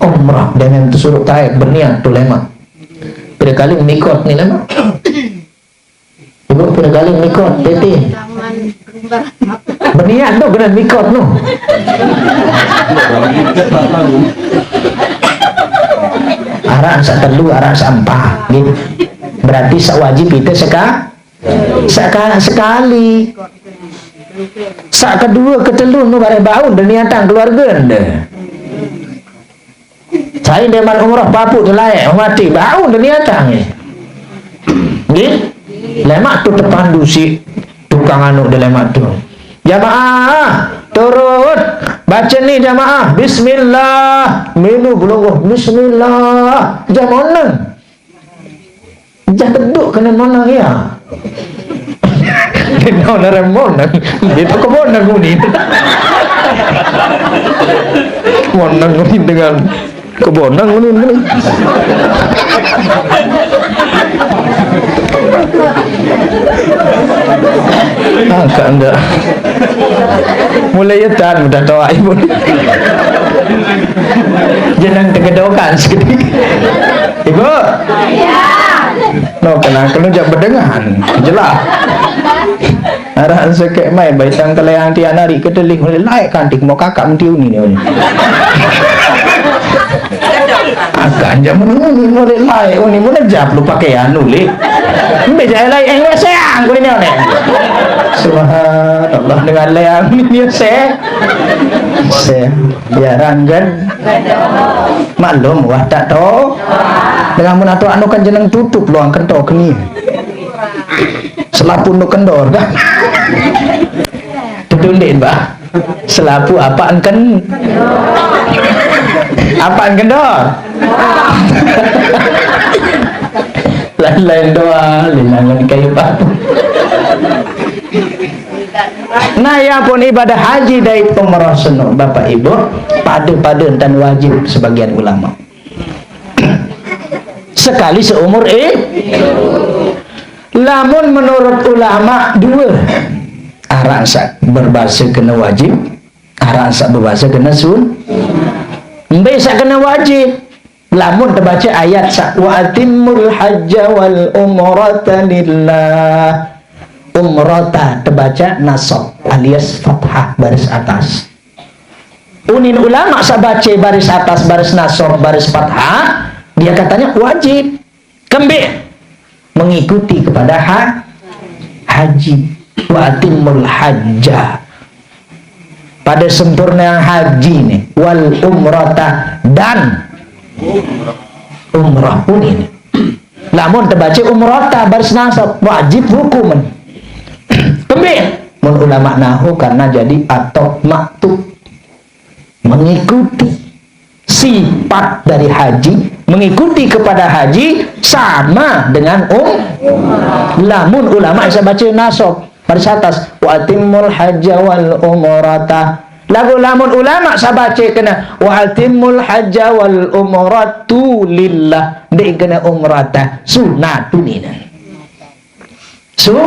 umrah. Dengan tu suruh taib berniat tu lemak. Pira kali mikot ni lemak? Ibu, pira kali mikot, Titi? Berniat tu kena mikot tu. Arak sak telu, arak sak empat, gitu. Berarti sak wajib kita seka-, seka-, sekali. Sak kedua, ketelu nu bareh baun dan niatan keluarga anda. Saya deman umrah papu telae, mati, baun dan niatan ni. Nggih? Lemak tu tepandu si tukang anu de lemak tu. Jamaah, turut. Baca ni jamaah. Bismillah. Milu belungguh. Bismillah. Jam enam. Jah teduk kena monang ya. Kena orang monang. Dia tu ke monang ni. Monang ni dengan Kebonang ni, ni. Ah, kak anda. Mulai ya tan, udah tahu ibu. Jenang tegedokan sekali. Ibu. No, kenang kena jak bedengan. Jelas. Arah sekek mai baitang keleang tian hari keteling mulai laik kantik mau kakak menti uni ni. Agak aja menuni mulai laik uni mulai jap lu pakaian uli. Mbe jai laik eh seang kau ini oleh. Subhanallah dengan leang ni se. Se biaran kan. Maklum wah tak tahu. Dengan mun atu anu kan jeneng tutup luang kentok ni. Selapu nu kendor dah. Tetundik bah. Selapu apa engken? Apa engken kendor? Lain-lain doa, linangan kayu batu. Nah, ya pun ibadah haji dait umrah seno, Bapak Ibu, pada-pada dan wajib sebagian ulama. Sekali seumur eh. Lamun menurut ulama dua. Arak sak berbahasa kena wajib, arak sak berbahasa kena sun. Mbe sak kena wajib. Lamun terbaca ayat sak wa atimul hajja wal umrata lillah. Umrata terbaca nasab alias fathah baris atas. Unin ulama sabaca baris atas, baris nasab, baris fathah, dia katanya wajib. Kembik mengikuti kepada ha-, haji. Wa atimul hajja. Pada sempurna haji ni. Wal umrata dan umrah pun ini. Lamun terbaca umrata baris nasab, wajib hukuman. Kembik. Mun ulama nahu karena jadi atau maktub. Mengikuti sifat dari haji, mengikuti kepada haji sama dengan um. Lamun ulama bisa baca nasab baris atas wa atimul hajja wal umrata. Lagu lamun ulama sabaca kena wa atimul hajja wal umratu lillah, ndik kena umrata, sunatun ini. Su,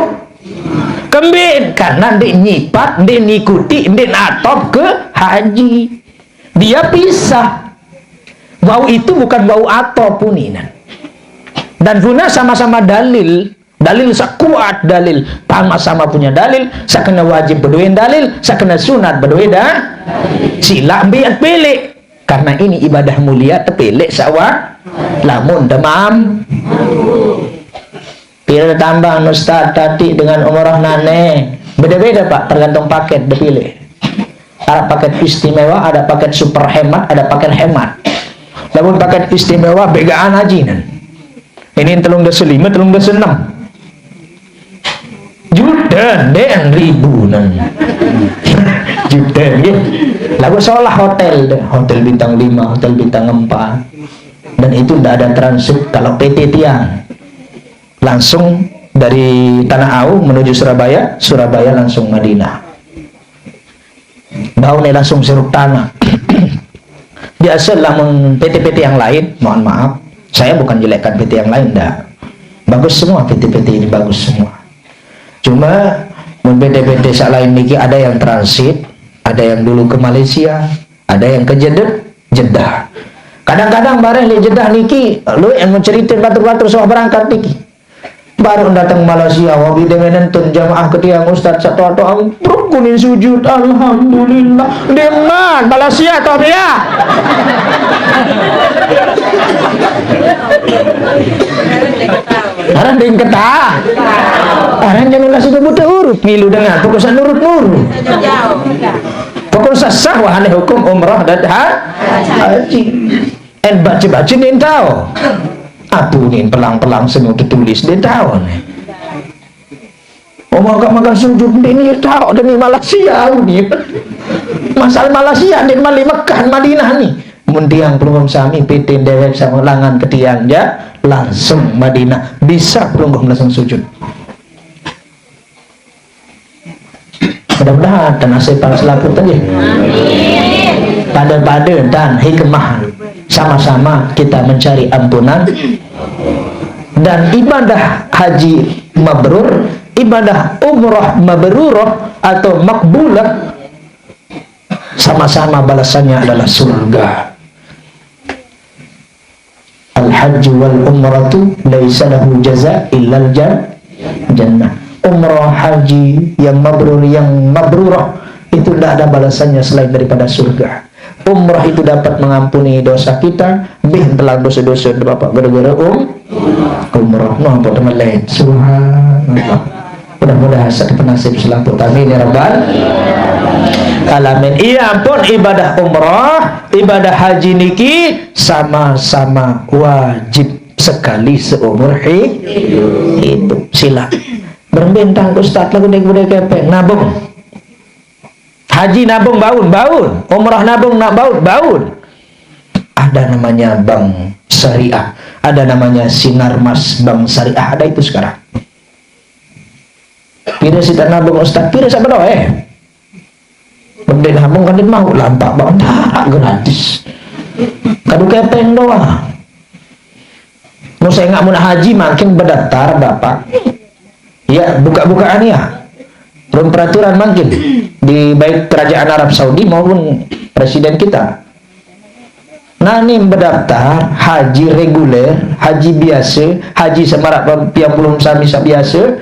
kembin karena ndik nyipat, ndik nikuti, ndik natop ke haji. Dia pisah. Wau itu bukan wau atop puninan. Dan guna sama-sama dalil Dalil saq kuat, dalil sama-sama punya dalil, saq kena wajib bedoe dalil, saq kena sunat bedoe da-, silaq mbe pilih. Karena ini ibadah mulia, tepilih saq wa-, lamun demam. Pire tambah ustaz tadi dengan umroh nane? Beda-beda, Pak, tergantung paket dipilih. Ada paket istimewa, ada paket super hemat, ada paket hemat. Lamun paket istimewa, begaan haji nen. Ini telung dasa lima, telung dasa enam. Juta, den, ribu nen. Juta, nggih. Lagu solah hotel deh, hotel bintang lima, hotel bintang empat. Dan itu ndak ada transit kalau P T tiang. Langsung dari Tanah Au menuju Surabaya, Surabaya langsung Madinah. Bau nih langsung seruk tanah. Biasa lamun P T-P T yang lain, mohon maaf, saya bukan jelekkan P T yang lain, dah. Bagus semua P T-P T ini, bagus semua. Cuma mun P T-P T saq lain niki ada yang transit, ada yang dulu ke Malaysia, ada yang ke Jeddah, Jeddah. Kadang-kadang bareh leq Jeddah niki, lueq yang mau ceritain batur-batur saq wah berangkat niki. Baruq dateng Malaysia, wabi dengan nentun jamaah ketiang ustaz saq toaq-toaq ampruk kuning sujud. Alhamdulillah. Dengan Malaysia toaq ya. Arah ding ketah. Arah jangan langsung buta huruf milu dengan. Pokok saq nurut-nurut. Pokok saq sah wahane hukum umrah dan ha-, haji. En baca-baca ndeq tao. Apu nin pelang-pelang senu tetulis ndeq tao ne. Oh, maka-maka sujud ndeq ni tao demi Malaysia ni. Masal Malaysia ndeq mali Mekah Madinah ni. Mun tiang pelungguh sami pitin dewek sama langan ketiang ja langsung Madinah. Bisa pelungguh langsung sujud. Mudah-mudahan tenasib para selaput aja. Pada-pada dan hikmah sama-sama kita mencari ampunan dan ibadah haji mabrur, ibadah umrah mabrurah atau makbulah, sama-sama balasannya adalah surga. Al-hajju wal umratu laisa lahu jaza illal jan-, jannah. Umrah haji yang mabrur, yang mabrurah, itu tidak ada balasannya selain daripada surga. Umrah itu dapat mengampuni dosa kita, bih telang dosa-dosa Bapak gara-gara um-, umrah. Nah, apa teman lain? Subhanallah. Mudah-mudahan saq penasib selaput. Amin ya rabbal alamin. Iya, ampun, ibadah umrah, ibadah haji niki sama-sama wajib sekali seumur hi-, hidup. Sila. Berembe tang ustaz lagu dek budek kepeng nabung. Haji nabung baun, baun. Umrah nabung nak baun, baun. Ada namanya bank syariah, ada namanya Sinarmas Bank Syariah, ada itu sekarang. Pire sida nabung ustaz, pire saq bedoe? Mending nabung kan mau lampak bang, ndak gratis. Kadu kepeng doang. Mau saya nggak mau haji makin berdaftar Bapak. Ya, buka-bukaan ya. Belum peraturan makin di baik kerajaan Arab Saudi maupun presiden kita. Nani berdaftar haji reguler, haji biasa, haji semarak pian pelungguh sami saq biasa,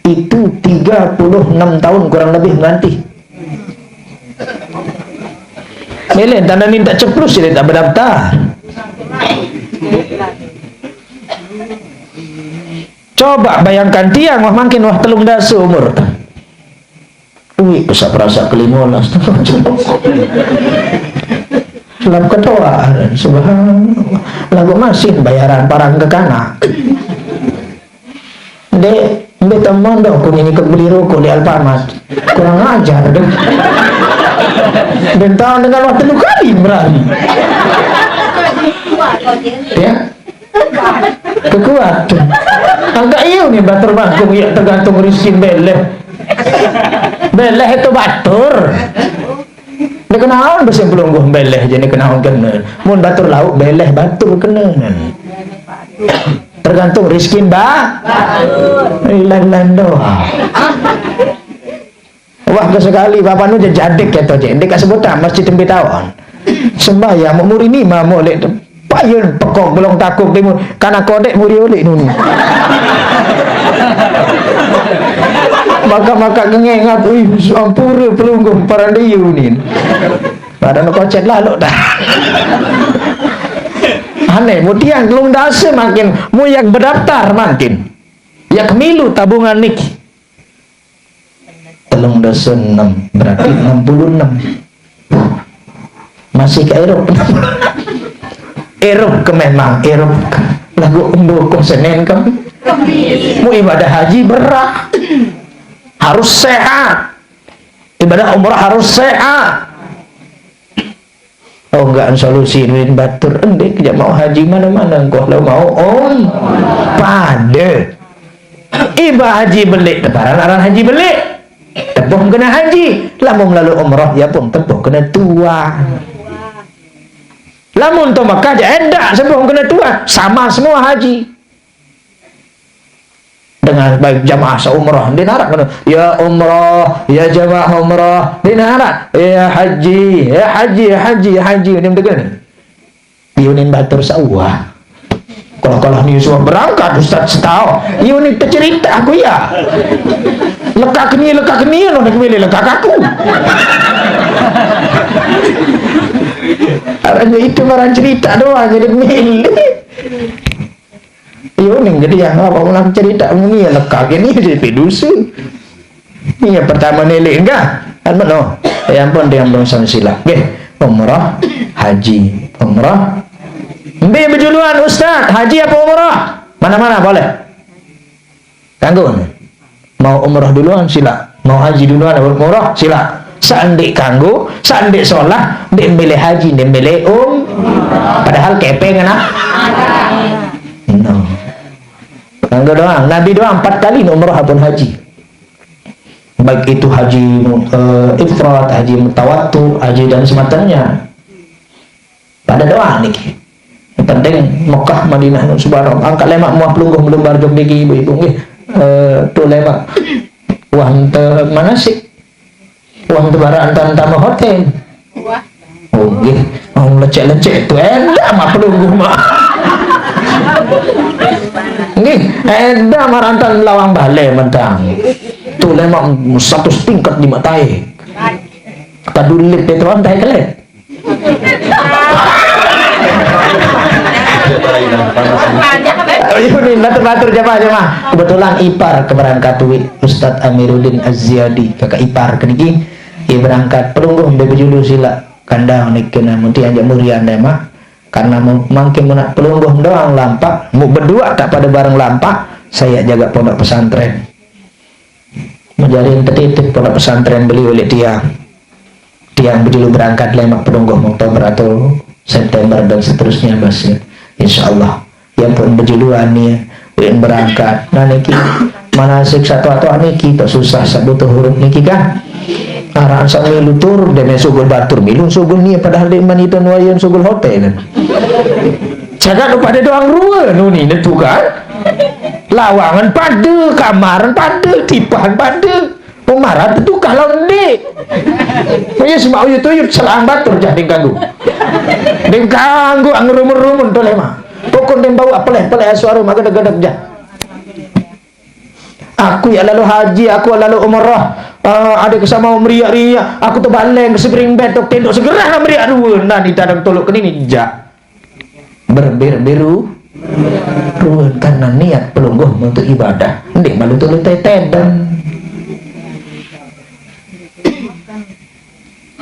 itu tiga puluh enam tahun kurang lebih menanti. Mele tanda minta ceplus side tak berdaftar. Coba bayangkan tiang wah mangkin wah telung dasa umur. Ui, pesak perasak kelima lah. Lap ketua, subhanallah. Lagu masih bayaran parang ke kanak. Dek, ambil teman dong, aku nyanyi ke beli rokok di Alfamart. Kurang ajar deh. Dan tahu dengan waktu lu kali berani. Ya, kekuatan. Angkat iyo ni batur bangkung, ya tergantung rizki beleh. Beleh itu batur. Dia kenaon besi pelungguh beleh, jadi kenaon kena. Mun batur lauk beleh batur kena. Tergantung rizki mbak. Lain-lain doang. Wah, ke sekali bapak nu jadik kata je. Dia kat sebutan masjid tempi tahun. Sembahyang mau muri ni mau lek tu. Payun pekok belong takuk timun, kana kodek muri ulik nuni. Maka-maka gengengat, "Ui, ampura pelungguh parandayu nin." Padahal kocet lalu dah. Aneh, mu tiang telung dasa makin, mu yak bedaftar makin. Yak milu tabungan niki. Telung dasa enem, berarti enam puluh enam. Masih ke Eropa. Eropa ke memang, Eropa ke. Lagu embuku Senin ke. Mu ibadah haji berat. Harus sehat. Ibadah umrah harus sehat. Oh, enggak solusi duit batur. Endik, jak mau haji mana-mana engkau lo mau om. Pada. Iba haji belik, tebaran aran haji belik. Tebuh kena haji. Lamun lalu umrah, ya pun tebuh kena tua. Lamun to Makkah, jak edak sebuh kena tua. Sama semua haji. Dengan baik jamaah seumrah, dinarak kena. Ya umrah, ya jamaah umrah, dinarak. Ya haji, ya haji, ya haji, ya haji. Ini betul ni. Yunin batur sawah. Kalau-kalau ni suah berangkat, Ustaz setau. Yunin tercerita aku ya. Lekak ni, lekak ni, lo nak milih lekak aku. Aranya itu marah cerita doang, jadi milih. Iyo, ning jadi yang apa ulang cerita muni ya lekak ini jadi pedusu. Iya, pertama nelik enggak? Kan meno. Ya ampun, dia belum sama sila. Oke, umrah, haji, umrah. Mbi bejuluan, Ustaz, haji apa umrah? Mana-mana boleh. Kanggo. Mau umrah duluan, sila. Mau haji duluan, umrah, sila. Seandik kanggo, seandik solah, ndik milih haji, ndik milih um. Padahal kepeng, nah. No. Kanggo doang, Nabi doang empat kali umrah pun haji. Baik itu haji, eh, ifrad, haji mutawattu, haji dan semacamnya. Pada doa niki. Yang penting Mekah, Madinah, nu subhanallah. Angkat lemak muah pelungguh melumbar jok niki ibu-ibu nggih. Eh, tu lemak. Wah, ente manasik. Wah, ente barang ente, ente mau hotel. Oh, nggih. Mau lecek-lecek tu endah mah pelungguh mah. Nggih, endah marantan lawang bale mentang. Tu lemak satu tingkat di matai. Kadulip itu antai kelek. Oh, iya, nih, batur-batur jamaah-jamaah. Kebetulan ipar keberangkat wi Ustadz Amiruddin Az-Ziyadi, kakak ipar keniki. Ia berangkat pelungguh bebejulu sila kandang niki namun tiang jak murian deh, Mak. Karena mu-, mungkin mu nak pelungguh doang lampak, mu berdua tak pada bareng lampak, saya jaga pondok pesantren. Menjalin tetitip pondok pesantren beliau oleh tiang. Tiang bejulu berangkat lemak pelungguh Oktober atau September dan seterusnya, Mas, ya. Insya Allah. Yang pun bejulu ani, yang berangkat. Nah, niki, manasik satu atau niki, tak susah, sabutuh huruf niki, kan? Araan sang milu tur, deme sugul batur, milu sugul ni, padahal di manitan wayan sugul hotel, kan? Cakap lu pada doang rua, nuni, nentu, kan? Lawangan pada, kamaran pada, tipahan pada. Pemarat tu kalau ndik. Iya, semak uyut-uyut selang batur jah ding kanggu. Ding kanggu ang rumun-rumun tu lema. Pokok ding bau peleh-peleh suara mah gedeg-gedeg jah. Aku ya lalu haji, aku lalu umrah. Ah, ada kesama meriak-riak, aku tu baleng ke spring bed tu tendok segera nak meriak dua. Nah, ni tadang tolok ke ni ni jah. Berber-beru ruan karena niat pelungguh untuk ibadah. Ndik malu tulu teten.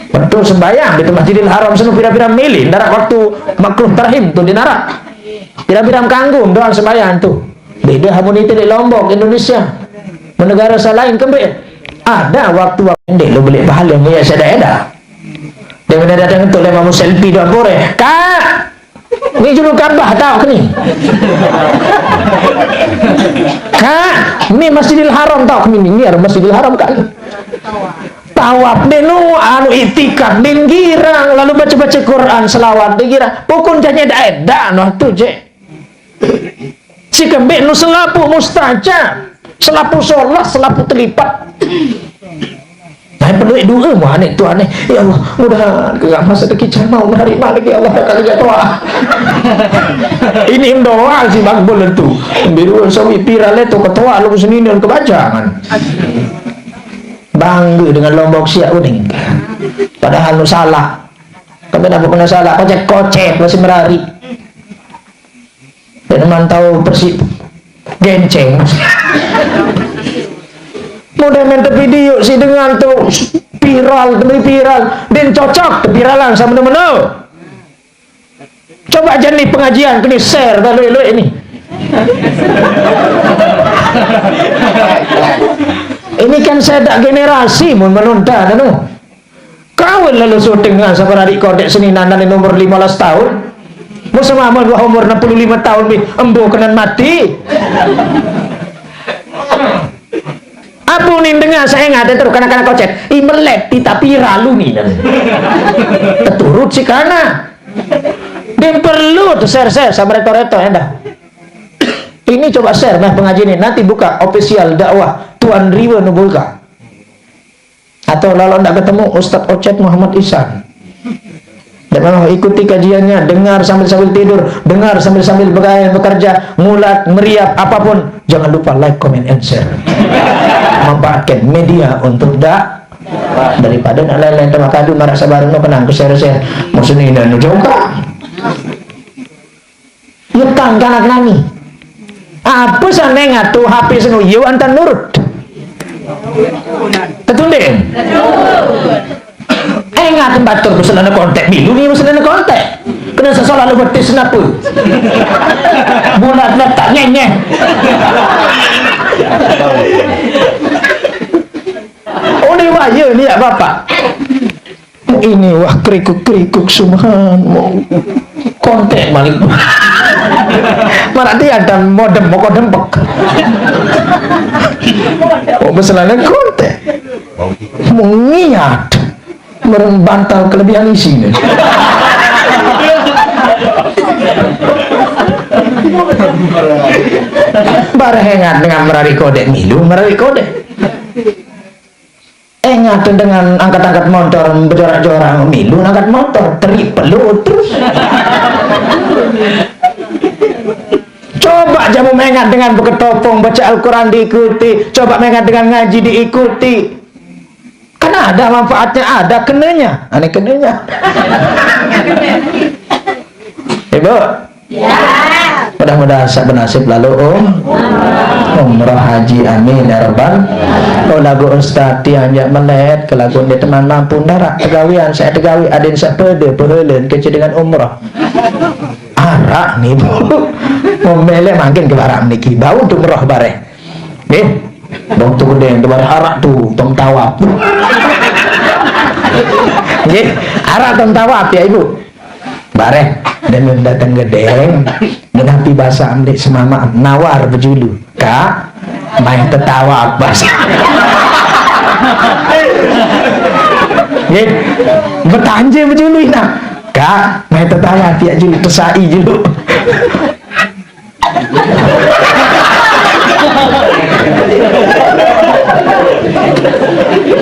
Betul sembahyang di Masjidil Haram senu pira-pira mili, ndarak waktu makruh tarhim tu di narak. Pira-pira kanggo doang sembahyang tu. Beda hamun itu di Lombok, Indonesia. Menegara selain kembali ada waktu-waktu ndik lu beli pahala ni ya saya dah. Dia kena datang tu lema mu selfie doang pore. Kak, ni julu Ka'bah tau ke ni? Kak, ni Masjidil Haram tau ke ni? Ni ada Masjidil Haram kan? Tawaf deh nu, anu itikaf deh girang, lalu baca-baca Quran, selawat deh girang. Pokok janya dah edak noh tu je. Si kembik nu selapu mustajab, selapu solah, selapu telipat. Nah, perlu Eh, doa mah aneh tu aneh. Ya Allah, mudahan ke masa rezeki cai mau menarik balik, ya Allah, tak kerja tua. Ini doa si Makbul tu. Biru sawi viral tu ketua lu seni dan kebacangan. Bangga dengan Lombok siap kuning. Padahal lu salah. Kami dah pernah salah, kocek-kocek masih merari. Dan mantau Persib genceng. Mudah main video si dengan tu viral, demi viral, dan cocok viralan sama temen. Coba jadi pengajian, kena share dah elok-elok ini. Ini kan saya tak generasi mun menonton anu. Kawin lalu syuting dengan sabar adik kodek seni nandan di nomor lima belas tahun. Musim aman wah umur enam puluh lima tahun bi embo kenan mati. Abu ning dengar saya ingat terus kanak-kanak kocet. I melet ti tapi ralu ni dan. Keturut si kana. Dia perlu tu share-share sama reto-reto ya dah. Ini coba share nah pengajian ini, nanti buka official dakwah Tuan Riwa Nubulka. Atau kalau ndak ketemu Ustaz Ocet Muhammad Ihsan. Dan memang ikuti kajiannya, dengar sambil-sambil tidur, dengar sambil-sambil begaya, bekerja, mulat, meriap, apapun. Jangan lupa like, comment, and share. Manfaatkan media untuk dak daripada nak lain-lain tempat kadu marah sabar no kenang ke share-share. Maksudnya ini nu jongkang. Nyetang kanak nani. Apa sana ngatu H P senu yo antan nurut. Tetunden. Engat batur pesenana kontak milu ni pesenana kontak. Kena sesolah lu betis napa? Bulat letak nyenyeh. Oh, ni wah, ya, ni ya, Bapak. Ini wah, kerikuk-kerikuk, subhan, mau kontek balik. Marati ada modem, mau kodempek. Oh, beselana kontek. Mau ngiat. Merem bantal kelebihan isi ni. Bareh engat dengan merari kodek milu, merari kodek. Engat dengan angkat-angkat motor, berjorak-jorak milu angkat motor, teri pelur terus. Coba jamu mengat dengan beketopong, baca Al-Quran diikuti, coba mengat dengan ngaji diikuti. Kan ada manfaatnya, ada kenanya. Aneh kenanya. Ibu? Ya. Mudah-mudahan sak benasib lalu um. Umrah haji, amin ya rabbal. Oh, lagu ustaz tiang jak melet ke lagu ni teman mampu ndarak tegawian saya tegawi adin sak pede pehelen kece dengan umrah. Arak ni, Bu. Memelek makin ke barak niki. Bau tu merah bareh. Nggih. Bau tu gedeng tu bareh arak tu, tong tawap. Nggih, arak tong tawap ya, Ibu. Bareh, dan datang gedeng, menapi bahasa amdik semama nawar bejulu. Kak, main tetawa apa sih? Nggih, betanje bejulu ina. Kak, main tetawa tiap julu, tesai julu.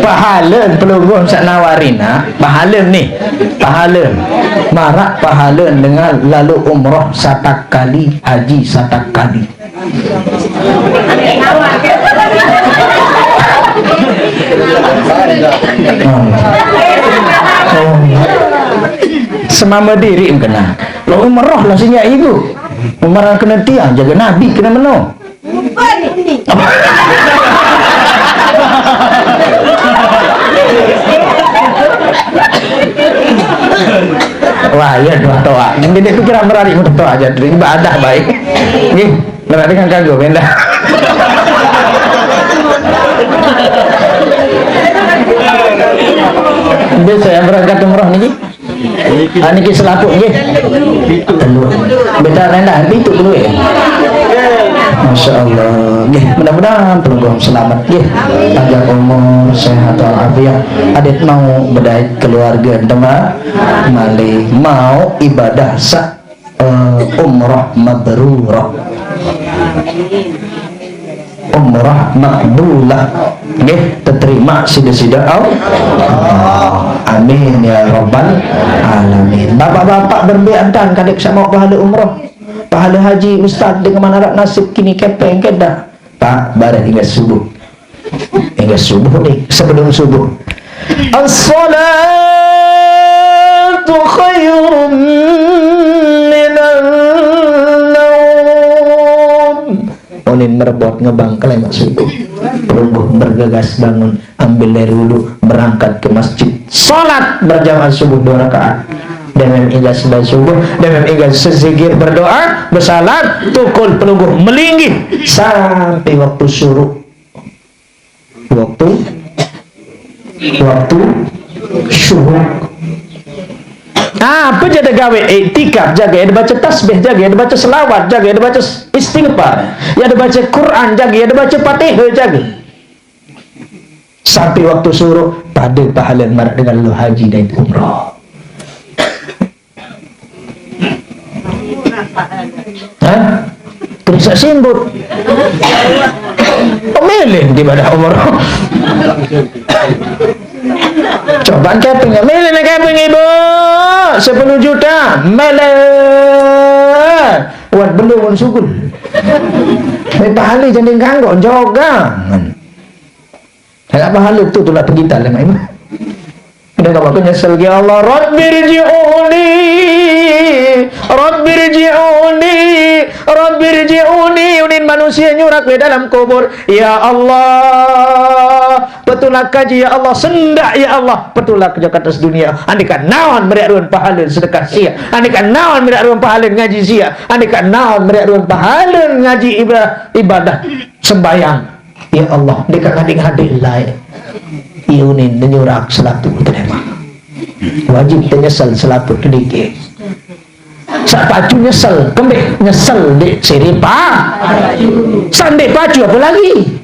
Pahala pelungguh sak nawarina, pahala ni, pahala. Marak pahala dengan lalu umrah satak kali, haji satak kali. Hmm. Oh. Semama diri kena. Lo umrah lah sinya ibu. Umrah kena tiang, jaga Nabi kena meno. Wah, ya dua toa. Ini dia pikiran berari untuk toa aja. Ibadah baik. Nggih, berarti kan kagum, ya, ndak? Biasa yang berangkat umrah niki? Ah, niki selaku nggih. Telu. Beda rendah pitu dulu ya. Masya Allah. Nggih, mudah-mudahan pelungguh selamat nggih. Panjang umur, sehat walafiat. Adit mau bedait keluarga demak malih mau ibadah sak eh, umrah mabrurah. Umrah maqbulah. Nggih, diterima sida-sida Allah. Amin ya rabbal alamin. Bapak-bapak berembe adan kadek sama pahala umrah, pahala haji, ustaz, dengan mana nasib kini kepeng kedah. Pak, bareng hingga subuh. Hingga subuh nih, sebelum subuh. As-salatu khairum minan naum. Unin merebot ngebang kelemak subuh. Pelungguh bergegas bangun, ambil air wudhu, berangkat ke masjid. Salat berjamaah subuh dua rakaat. Demam iga sembah subuh, demam iga sezikir, berdoa, bersalat, tukul pelungguh melinggih sampai waktu syuruk. Waktu, waktu syuruk. Apa jadi gawe? Iktikaf jaga, ya dibaca tasbih jaga, ya dibaca selawat jaga, ya dibaca istighfar, ya dibaca Quran jaga, ya dibaca Fatihah jaga. Sampai waktu syuruk, pada pahala marak dengan lu haji dan umrah. Hah? Terus simbut. Pemilih di ibadah umrah. Coba keping, milih nih keping ibu, sepuluh juta, milih. Buat belum sugul. Ini pahala janding kanggo jogang. Saya pahala tu tulah pergi dalam ibu. Dia kata aku nyesel, ya Allah, Rabbirji'uni, Rabbirji'uni, Rabbirji'uni. Unin manusia nyurak di dalam kubur. Ya Allah, petulak kaji, ya Allah, sendak, ya Allah, petulak ke atas dunia. Andika naon meriak ruan pahala sedekah sia, andika naon meriak ruan pahala ngaji sia, andika naon meriak ruan pahala ngaji ibadah, ibadah sembayang. Ya Allah, deka ngadik-ngadik lai. Iunin nyurak selaku terima. Wajib nyesel selaku kedike. Sak pacu nyesel, kembek nyesel di siripa. Sandek pacu apa lagi?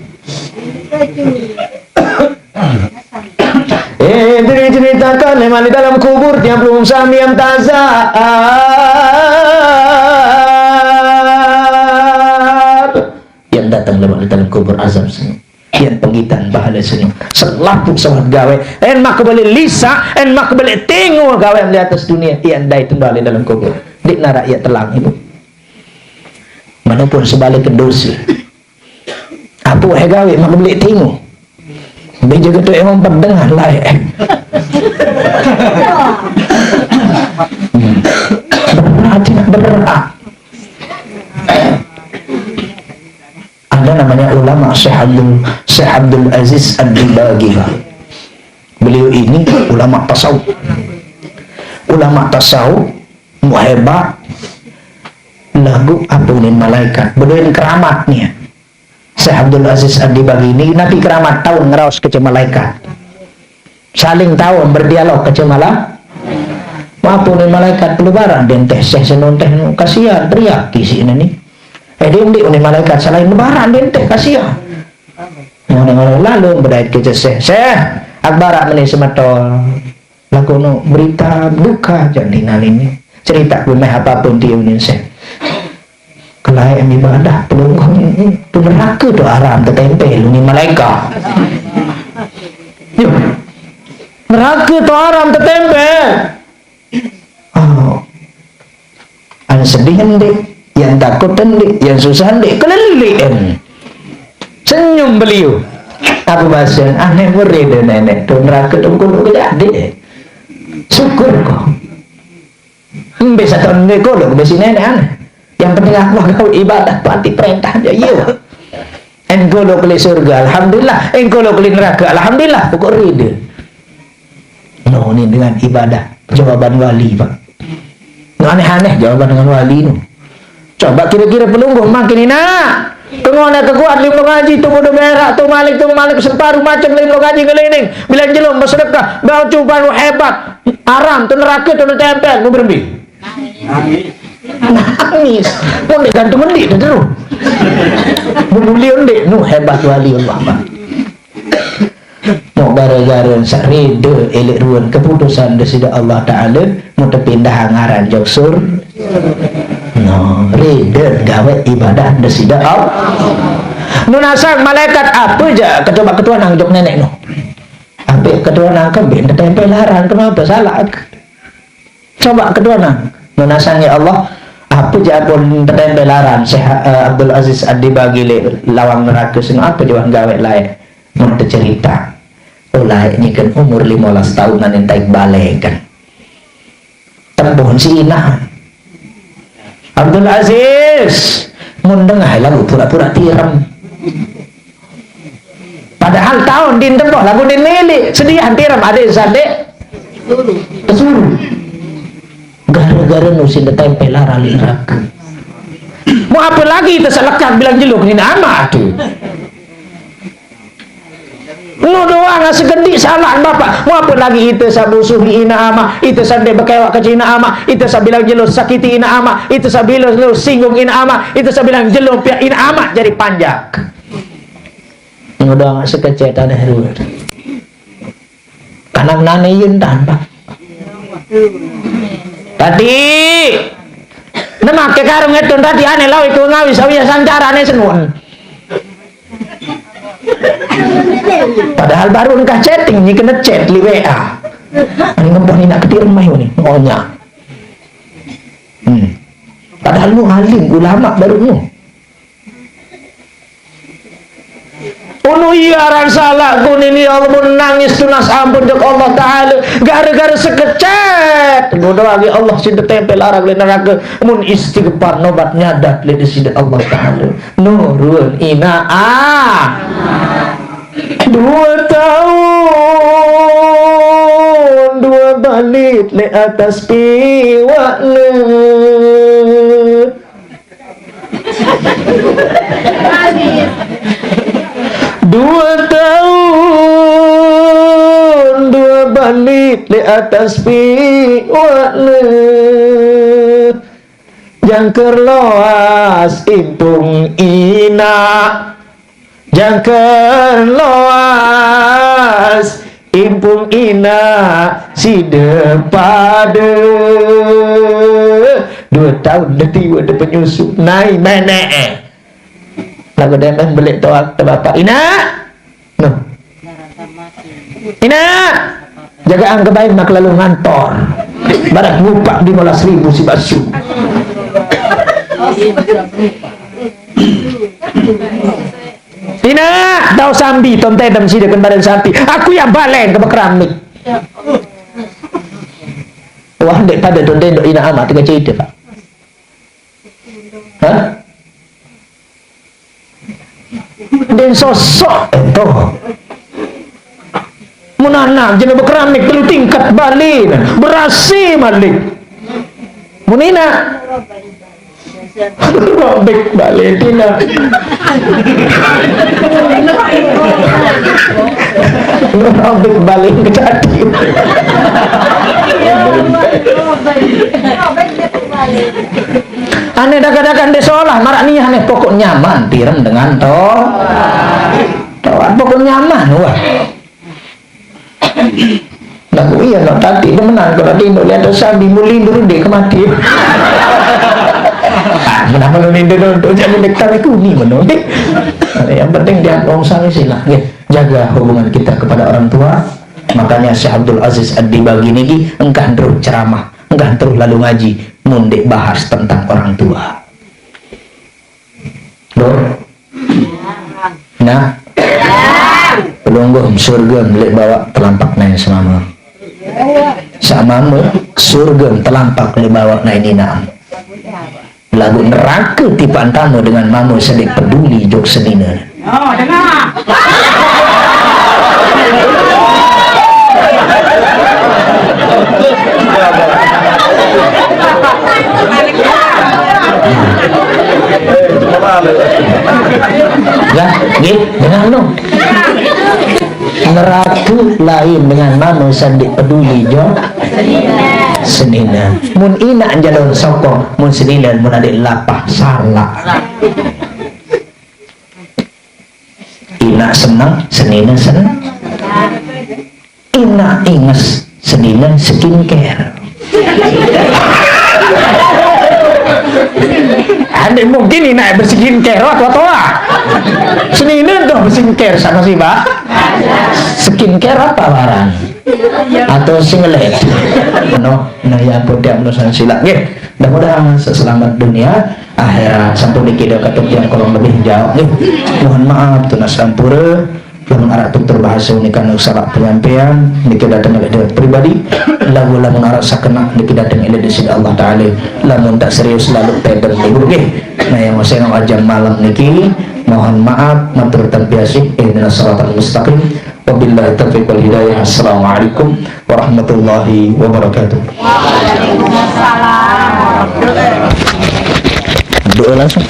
Eh, diri ceritakan memang di dalam kubur tiap belum samian tazar. Yang datang lewat di dalam kubur azab senyum. Yang penggitan bahala senyum. Selapu sawat gawe. En mak balik lisa, en mak balik tengok gawe di atas dunia. Yang dai tembali dalam kubur. Di narak ia telang itu. Manapun sebalik ke dosa. Apa eh gawe mak balik tengok. Beja ketuk emang pedengah lah eh. Hmm. Berat, berat. Ada namanya ulama Syekh Abdul, Syekh Abdul Aziz Ad-Dibagi. Beliau ini ulama tasawuf. Ulama tasawuf, muheba, lagu apunin malaikat. Bedoin keramatnya. Syekh Abdul Aziz Ad-Dibagi ini nabi keramat tahun ngeraos kece malaikat. Saling tahu berdialog kece malah. Mapunin malaikat pelubaran denteh seh senun teh kasihan teriak kisi ini. Eh, dia undi undi malaikat selain lebaran denteh kasihan. Ngono-ngono lalu bedait kece seh. Seh, akbara meni semeton. Lakono berita duka jangan tinggalin. Cerita gue meh apapun dia undi seh. Kelai ibadah pelungkung tu neraka tu haram tertempel ni malaikat. Yo. Neraka tu haram tertempel. Oh. Yang sedih ndik, yang takut ndik, yang susah ndik, kelelih en. Senyum beliau. Aku bahasa aneh murid nenek tu neraka tu kudu jadi. Syukur kau. Embe satu ndik kau lu besi nenek aneh. Yang penting aku gawe ibadah pati perintah aja. Iya. Engko lo keli surga, alhamdulillah. Engko lo keli neraka, alhamdulillah. Pokok rida. No, ni dengan ibadah. Jawaban wali, Pak. No, aneh-aneh jawaban dengan wali no. Coba kira-kira pelungguh makin enak. Tengok nak kekuat limbo ngaji tu bodoh berak tu malik tu malik separuh macam limbo ngaji ngelining. Bila jelum bersedekah, bau cuban hebat. Haram tu neraka tu tempel mu berembi. Nangis. Pun dia gantung ndik tu terus. Memuli ndik nu hebat wali Allah. Mau gara-gara sak rida elek ruan keputusan desida Allah Taala mau terpindah ngaran jok sur. No, rida gawe ibadah desida Allah. Nu nasang malaikat, "Apa ja ketua, ketua nang jok nenek nu? Apa ketua nang kembin tetempel larang, kenapa salah?" Coba ketua nang. Nu nasang, "Ya Allah, apa ja pun tetempel larang, Syekh, eh, Abdul Aziz Ad-Dibagi le lawang neraka sing apa ja wan gawe lae?" Mun tecerita. Ulai nyiken umur lima belas tahunan entai balekan. Tembuh si inah. "Abdul Aziz, mun dengah lagu pura-pura tirem." Padahal tahun din tembuh lagu din milik, sedian tirem ada sande. Tesuruh. Gara-gara nu sing tetempel larang neraka. Mau apa lagi teselekak bilang jeluk ni nama tu? Nu doang segedi salah bapak. Mau apa lagi ite sabusuhi ina ama, ite sande bekewak kecil ina ama, ite sabilang jelo sakiti ina ama, ite sabilang jelo singgung ina ama, ite sabilang jelo pihak ina ama jadi panjak. Nu doang sekecil tanah dulu. Kanang nane yun tanpa. Tadi nama ke karung etun tadi ane lawi ku ngawi sawiya sancarane senun. Padahal baru engkah chatting, ni kena chat li W A. Ani ngempon ni nak ketir mai ni, ngonya. Hmm. Padahal nu alim, ulama baru nu. Unu iya aran salah ku nini, ya Allah, mun nangis tunas ampun jok Allah Ta'ala. Gara-gara sekecet. Ngono lagi Allah sing tempel arang le neraka. Mun istighfar nobat nyadat le di sini Allah Ta'ala. Nurun ina ah. Dua tahun, dua balit le atas piwak le. Dua tahun, dua balit le atas piwak le. Jangker loas impung ina. Jangker loas impung ina side pade. Dua tahun dadi wede penyusu. Nai menek. Lagu demen beli toak te bapak. Ina. No. Ina. Jaga angkebain mak lalu ngantor. Barat ngupak lima belas ribu si basu. Ina, tau sambi, tonte dem side ken badan sambi. Aku yang balen ke bekeramik. Wah, dek pada tonte dok ina amat tiga cerita, Pak. Hah? Den sosok itu. Mun anak jenuh bekeramik telu tingkat balik, berasi malik. Mun ina, robek balik tina. Robek balik ke jati. Ane daga-daga nde solah, marak nih ane pokok nyaman, tirem dengan to. Toan pokok nyaman, wah. Lagu iya no tadi demenan kalau di Indonesia sambil mulindur di kematian. Ah, kenapa lu lindur untuk jadi dek tarik kuni menurut? Yang penting dia bongsang sih lah. Nggih, jaga hubungan kita kepada orang tua. Makanya Syekh Abdul Aziz Ad-Dibagi niki engkah terus ceramah, engkah terus lalu ngaji, mun dek bahas tentang orang tua. Dur. Nah. Pelungguh surga lek bawa telampak nai semama. Sama mu surga telampak lek bawa nai ninam. Lagu neraka tipe antama dengan mama sedik peduli jok senina. Oh, dengar. Ya, nggih, dengar no. Neraka lain dengan mama sedik peduli jok senina. Mun ina jalur sokong, mun senina mun adik lapah salah. Ina seneng, senina seneng. Ina inges, senina skincare. Ande mungkin ini bersihin care atau toa. Senine tuh bersihin care sama sih, Pak. Skincare apa barang? Atau singlet? No, no ya, bodoh, no, sila. Nggih, mudah-mudahan selamat dunia akhirat. Sampun niki dah katuk yang kurang lebih jauh. Nggih. Mohon maaf, tunas sampura. Lamun arah tutur bahasa menika salah penyampaian, niki datang dari pribadi. Lalu lamun arah sakena, niki datang dari sisi Allah Taala. Lamun tak serius, lalu tedeng niku nggih. Nah, yang saya aja malam niki, mohon maaf, matur tampi asih. Ihdinas siratal mustaqim. Wabillahi taufiq wal hidayah. Assalamualaikum warahmatullahi wabarakatuh. Doa langsung.